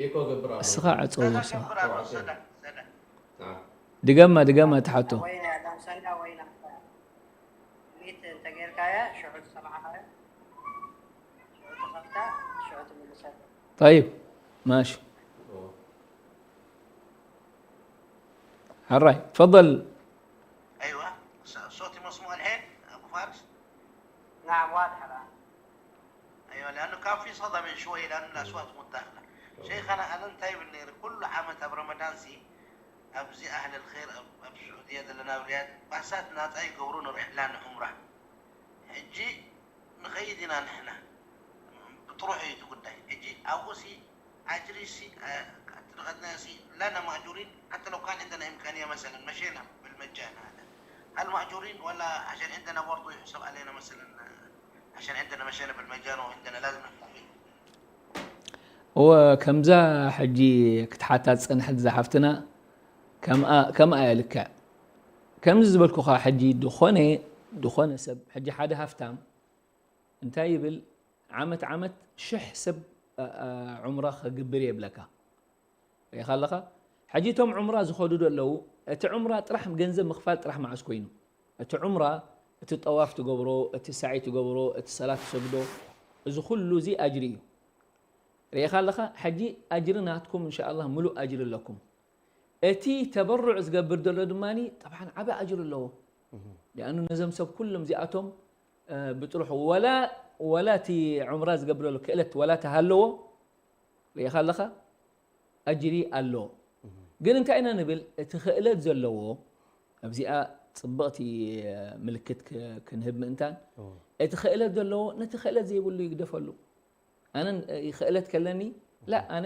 ኢኮ ገብር ኣሎ السخاء عطوه سخاء برافو، سنة، سنة. ናም دقام ما دقام ما تحطه وين يا دم سنة وين أنت؟ ميت أنت غير كايا، شعور سمعها. شعور تخفتا، شعور تملسها. طيب ماشي حراي تفضل أيوة، ص- صوتي مسموع الحين أبو فارس؟ نعم، واضح الآن. أيوة، لأنه كان في صدى من شوي لأن الأصوات متداخلة. شيخنا، أنا انتهي بالنير كل عام برمضان سي أبزي أهل الخير أب- أب السعودية دلنا أولياء باسات ناس أي قبرون رحلان عمره. ሕጂ ንኸይድ ኢና ንሕና ብጥሩሕ እዩ እቲ ጉዳይ። ሕጂ ኣብኡ ሲ ኣጅሪ ሲ ኣትልኸትና ሲ ላና ማእጁሪን ሓተ ለው ካን ዕንደና እምካንያ መሰለን መሸና ብልመጃን ሃደ هل مأجورين ولا عشان عندنا برضو يحسب علينا مثلا عشان عندنا مشينا بالمجان وعندنا لازم نستفيد እወ ከምዛ ሕጂ ክትሓታ ዝፀንሐት እዛ ሓፍትና ከምኣ ከምኣ እያ ልክዕ ከምዚ ዝበልኩኻ ሕጂ ዝኾነ ዝኾነ ሰብ ሕጂ ሓደ ሃፍታም እንታይ ይብል ዓመት ዓመት ሽሕ ሰብ ዑምራ ክግብር እየ ይብለካ ሪኢኻ ኣለኻ ሕጂ እቶም ዑምራ ዝኸዱ ዶ ኣለዉ እቲ ዑምራ ጥራሕ ገንዘብ ምኽፋል ጥራሕ መዓስ ኮይኑ እቲ ዑምራ እቲ ጠዋፍ ትገብሮ እቲ ሳዒ ትገብሮ እቲ ሰላት ትሰግዶ እዚ ኩሉ እዚ ኣጅሪ እዩ ሪኢኻ ኣለኻ ሕጂ ኣጅሪ ናትኩም እንሻ ኣላህ ሙሉእ ኣጅሪ ኣለኩም እቲ ተበሩዕ ዝገብር ዘሎ ድማ ጠብዓን ዓቢ ኣጅሪ ኣለዎ ሊኣኑ ነዞም ሰብ ኩሎም እዚኣቶም ብጥሩሑ ወላ ወላ እቲ ዑምራ ዝገብር ዘሎ ክእለት ወላ ተሃለዎ ሪኢኻ ኣለኻ ኣጅሪ ኣሎ ግን እንታይ ኢና ንብል? እቲ ክእለት ዘለዎ ኣብዚኣ ጽብቕቲ ምልክት ክንህብ ምእንታን፣ እቲ ክእለት ዘለዎ ነቲ ክእለት ዘይብሉ ይግደፈሉ። ኣነ ክእለት ከለኒ ላ ኣነ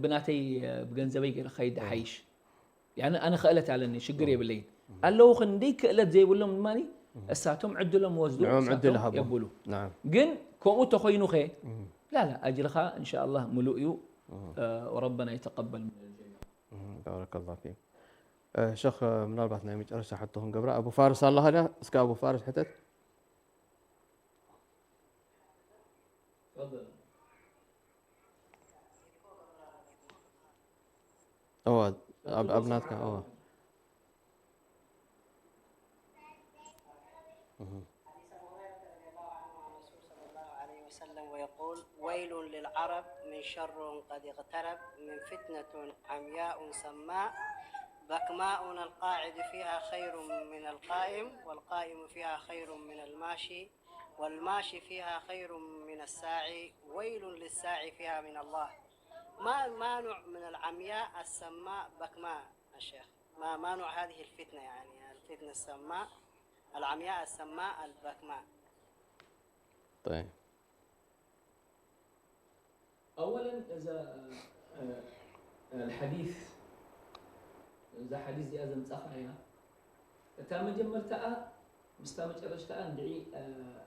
ብናተይ ብገንዘበይ ገይረ ኸይድ ሓይሽ። ኣነ ክእለት ኣለኒ፣ ሽግር የብለይን። ኣለዉ ክንደይ ክእለት ዘይብሎም ድማ እሳቶም ዕድሎም ወስዱ፣ እሳቶም የብሉ። ግን ከምኡ ተኾይኑ ኸ ላላ ኣጅርኻ እንሻ ኣላህ ምሉእ እዩ። ወረበና ይተቀበል። ባረከላሁ ፊክ። ሸኽ፣ ምናልባት ናይ መጨረሻ ሕቶ ክንገብራ፣ ኣቡ ፋርስ ኣለኻ ድያ? እስከ ኣቡ ፋርስ ሕተት። እወ፣ ኣብ ናትካ። እወ። وسلم ويقول: ويل للعرب من شر قد اقترب، من فتنة عمياء سماء، بكماء القاعد فيها خير من القائم، والقائم فيها خير من الماشي، والماشي فيها خير من الساعي، ويل للساعي فيها من الله. ما المانع من العمياء السماء بكماء يا شيخ؟ ما مانع هذه الفتنة، يعني الفتنة السماء العمياء السماء البكماء؟ طيب. أولا إذا الحديث إذا حديث زي أزم تأخر، እታ መጀመርታኣ ምስታ መጨረሽታኣ እንድዒ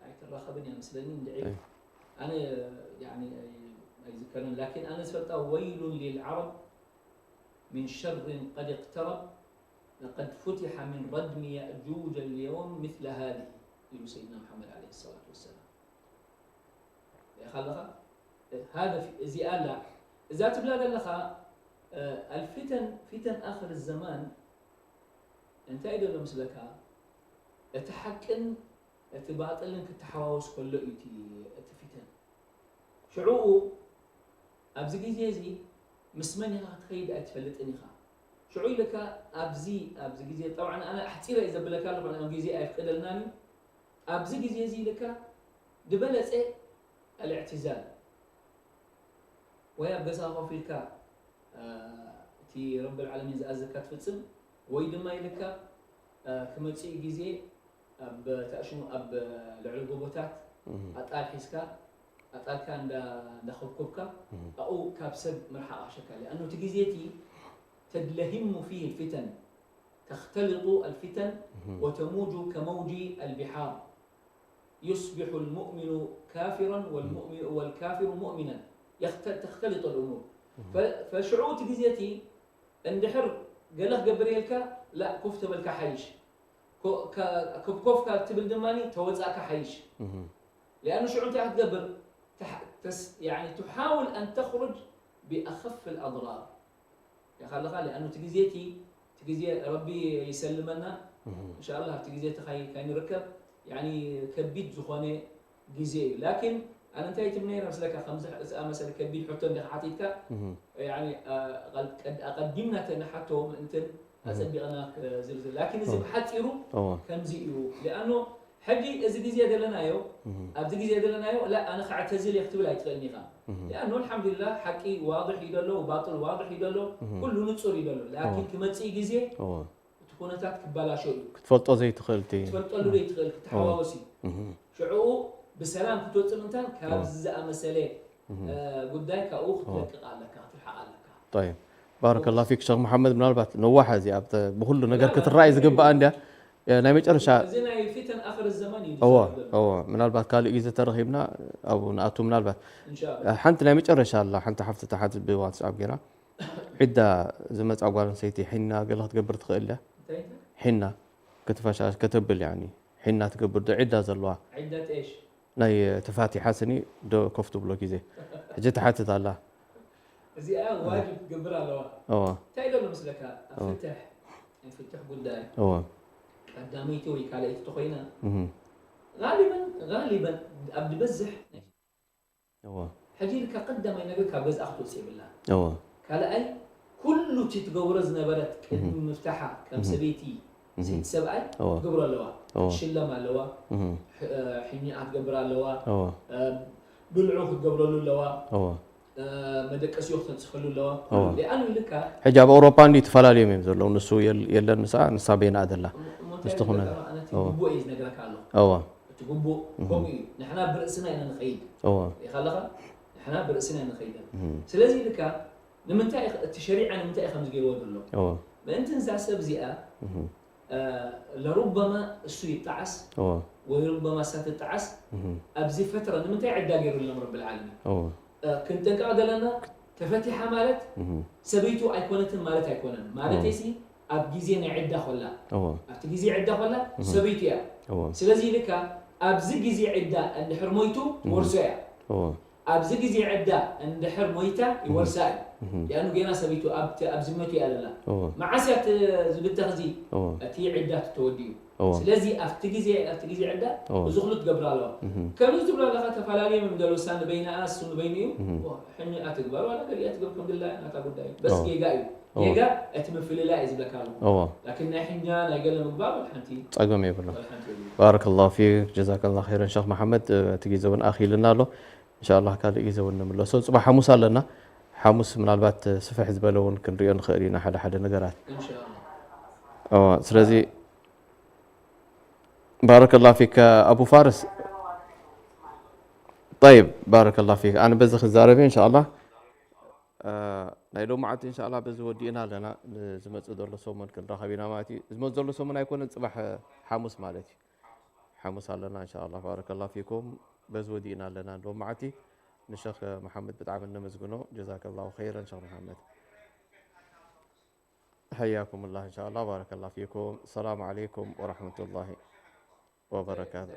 ኣይትራኸብን እያ መስለኒ። እንድዒ ኣነ ኣይዝከርን፣ ላኪን ኣነ ዝፈልጣ ويل للعرب من شر قد اقترب لقد فتح من ردم يأجوج اليوم مثل هذه ኢሉ ሰይድና መሓመድ ዓለይሂ ሰላቱ ወሰላም። ሪኢኻ ኣለኻ? هذا እዚኣ ኣላ እዛ ትብላ ዘለኻ الفتن فتن آخر الزمان እንታይ ደሎ ምስለካ? እቲ ሓቅን እቲ ባጥልን ክተሓዋወስ ከሎ እዩ እቲ ፊተን። ሽዑኡ ኣብዚ ግዜ እዚ ምስ መን ኢኻ ክትኸይድ ኣይትፈልጥን ኢኻ። ሽዑ ኢልካ ኣብዚ ኣብዚ ግዜ ጠብዓን ኣነ ኣሕፂረ እዩ ዘብለካ ኣለኹ፣ ግዜ ኣይፍቀደልናን እዩ። ኣብዚ ግዜ እዚ ኢልካ ዝበለፀ ኣልእዕትዛል ወይ ኣብ ገዛኻ ኮፍ ኢልካ እቲ ረብል ዓለሚን ዝኣዘካ ትፍጽም ወይ ድማ ኢልካ ክመጽእ ግዜ ኣብ ታእሽሙ ኣብ ልዕሊ ጎቦታት ኣጣል ሒዝካ ኣጣልካ እንዳኸብኮብካ ኣብኡ ካብ ሰብ ምርሓቕ ኣሸካሊ ኣኑ እቲ ግዜ እቲ ተድለሂሙ ፊህ ልፊተን ተኽተልጡ ኣልፊተን ወተሙጁ ከመውጂ ኣልቢሓር يصبح المؤمن كافرا والمؤمن والكافر مؤمنا يخت- تختلط الأمور ف- فሽዑ እቲ ግዜ እቲ እንድሕር ገለ ክገብር የልካ ላ ኮፍ ተበልካ ሓይሽ ኮ- ከ- ኮፍ ኮፍ ካብ ትብል ድማ ተወፃእካ ሓይሽ لأنه ሽዑ እንታይ ክትገብር تح- تس- يعني تحاول أن تخرج بأخف الأضرار ኢኻ ኣለኻ لأنه እቲ ግዜ እቲ እቲ ግዜ ረቢ ይሰልመና إن شاء الله ኣብቲ ግዜ እቲ ካይ- ካይንርከብ ያኒ ከቢድ ዝኾነ ግዜ እዩ ላኪን ኣነ እንታይ ትም ነይረ መስለካ ከምዚ ዝኣመሰለ ከቢድ ሕቶ እንዲኻ ሓቲትካ ያኒ ኣቐድ- ኣቐዲምና ተንሓቶ ምእንትን ኣጸቢቕና ዝርዝር ላኪን እዚ ብሓፂሩ ከምዚ እዩ لأنه ሕጂ እዚ ግዜ ዘለናዮ ኣብዚ ግዜ ዘለናዮ ላ ኣነ ክዕተዝል እየ ክትብል ኣይትኽእልን ኢኻ لأنه الحمد لله ሓቂ ዋضح እዩ ዘሎ ባጥል ዋضح እዩ ዘሎ ኩሉ ንጹር እዩ ዘሎ ላኪን ክመጽእ ግዜ እቲ ኩነታት ክበላሾ እዩ ክትፈልጦ ዘይትኽእል እቲ ክትፈልጠሉ ዘይትኽእል ክትሓዋወስ እዩ ሽዕኡ ብሰላም ክትወፅእ ምንታን ካብዚ ዝኣመሰለ ጉዳይ ካብኡ ክትለቅቕ ኣለካ ክትርሓቕ ኣለካ طيب بارك الله فيك شيخ محمد ምናልባት ነዋሓ እዚ ኣብ ብኩሉ ነገር ክትረኣይ ዝግባኣ እንድያ ናይ መጨረሻ እዚ ናይ ፊተን ኣኽር ዘመን እዩ እወ እወ ምናልባት ካልእ ግዜ ተረኺብና ኣብኡ ንኣቱ ምናልባት ሓንቲ ናይ መጨረሻ ኣላ ሓንቲ ሓፍቲ ተሓት ብዋትስኣፕ ገይራ ዒዳ ዝመጻ ጓል ኣንስተይቲ ሒና ገለ ክትገብር ትኽእል እያ ሒና ክትፈሻሽ ከተብል ያኒ ሒና ትገብር ዶ ዒዳ ዘለዋ ናይ ተፋቲሓ ስኒ ዶ ኮፍ ትብሎ ግዜ ሕጂ ትሓትት ኣላ እዚኣ ዋጅብ ክትገብር ኣለዋ እዋ እንታይ ደሎ ምስለካ ኣብ ፍትሕ ናይ ፍትሕ ጉዳይ እዋ ቀዳመይቲ ወይ ካልኣይቲ ተኮይና ጋሊበን ጋሊበን ኣብ ዝበዝሕ ሕጂ ኢልካ ቀዳማይ ነገር ካብ ገዝኣ ክትወፅእ የብላ ካልኣይ ኩሉ እቲ ትገብሮ ዝነበረት ቅድሚ ምፍታሓ ከም ሰበይቲ ሰይቲ ሰብኣይ ትገብሮ ኣለዋ ክትሽለም ኣለዋ ሕኒኣ ክትገብር ኣለዋ ብልዑ ክትገብረሉ ኣለዋ መደቀሲኡ ክተንፅፈሉ ኣለዋ። እወ። ሊኣኑ ኢልካ ሕጂ ኣብ ኣውሮፓ እንዲ ተፈላለዮም እዮም ዘለዉ። ንሱ የል- የለን፣ ንሳ ንሳ በይና ኣደላ። እሞ እንታይ ንስኹነ- ይብለካ ማለት እዩ? እወ። ግቡእ እዩ ዝነግረካ ኣለኹ። እወ እቲ ግቡእ ከምኡ እዩ። ንሕና ብርእስና ኢና ንኸይድ እወ ኢኻ ኣለኻ። ንሕና ብርእስና ኢና ንኸይድ ኣለና። እም፣ ስለዚ ኢልካ ንምንታይ ኢኸ- እቲ ሸሪዓ ንምንታይ እዩ ከምዚ ገይርዎ ዘሎ? እወ ምእንቲ እዛ ሰብ እዚኣ እም፣ እ፣ ለሩበማ እሱ ይጣዓስ እወ ወይ ሩበማ እሳ ትጣዓስ እም፣ ኣብዚ ፈትረ ንምንታይ ዕዳ ገይሩሎም ረብል ዓለሚን? እወ እ፣ ክንጥንቀቕ ዘለና ተፈቲሓ ማለት እም፣ ሰበይቱ ኣይኮነትን ማለት ኣይኮነን። ማለት ሲ ኣብ ግዜ ናይ ዕዳ ኮላ እወ ኣብቲ ግዜ ዕዳ ኮላ ሰበይቱ እያ። እወ ስለዚ ኢልካ ኣብዚ ግዜ ዕዳ እንድሕር ሞይቱ ትወርሶ እያ። እወ ኣብዚ ግዜ ዕዳ እንድሕር ሞይታ ይወርሳ እዩ። እም፣ ያኑ ጌና ሰበይቱ ኣብቲ- ኣብ ዝመቱ እያ ዘላ። እወ መዓስ እያ እቲ ዝብተኽ እዚ? እወ እቲ ዕዳ ተወዲኡ። እወ ስለዚ ኣብቲ ግዜ ኣብቲ ግዜ ዕዳ እወ እዚ ኩሉ ትገብር ኣለዋ። እም፣ ከምዚ ትብሎ ኣለኻ ተፈላለዩ ምንገሉ እሳ ንበይና እሱ ንበይኑ እዩ። እም፣ ዋ፣ ሕኒ ኣትግበር ዋላ ገሊኣ ትገብር ከም ድላ ናታ ጉዳይ እዩ። በስ እወ ጌጋ እዩ። እወ ጌጋ እቲ ምፍልላይ እዩ ዝብለካ ኣለኹ። እወ ላኪን ናይ ሕኛ ናይ ገለ ምግባር ወላ ሓንቲ ጸገም የብሉ። ወላ ሓንቲ የብሉ። ባረከላሁ ፊክ ጀዛከላሁ ኸይረን ሸኽ መሓመድ። እቲ ግዜ እውን ኣኺልና ኣሎ። እንሻላ ካልእ ግዜ እውን ንምለሶ። ፅባሕ ሓሙስ ኣለና። ሓሙስ ምናልባት ስፍሕ ዝበለ እውን ክንሪኦ ንኽእል ኢና ሓደ ሓደ ነገራት። እንሻላ እወ ስለዚ ባረከላሁ ፊክ ኣቡ ፋርስ። ጠይብ ባረከላሁ ፊክ። ኣነ በዚ ክዛረብ እየ እንሻላ። ናይ ሎማዓንቲ እንሻላ በዚ ወዲእና ኣለና። ዝመፅእ ዘሎ ሰሙን ክንራኸብ ኢና ማለት እዩ። ዝመፅእ ዘሎ ሰሙን ኣይኮነን ፅባሕ ሓሙስ ማለት እዩ። ሓሙስ ኣለና እንሻላ። ባረከላሁ ፊኩም። በዚ ወዲእና ኣለና ሎማዓንቲ። ንሸኽ መሓመድ ብጣዕሚ ነመስግኖ። ጀዛከላሁ ኸይረን ሸኽ መሓመድ። حياكم الله إن شاء الله. بارك الله فيكم. السلام عليكم ورحمة الله وبركاته.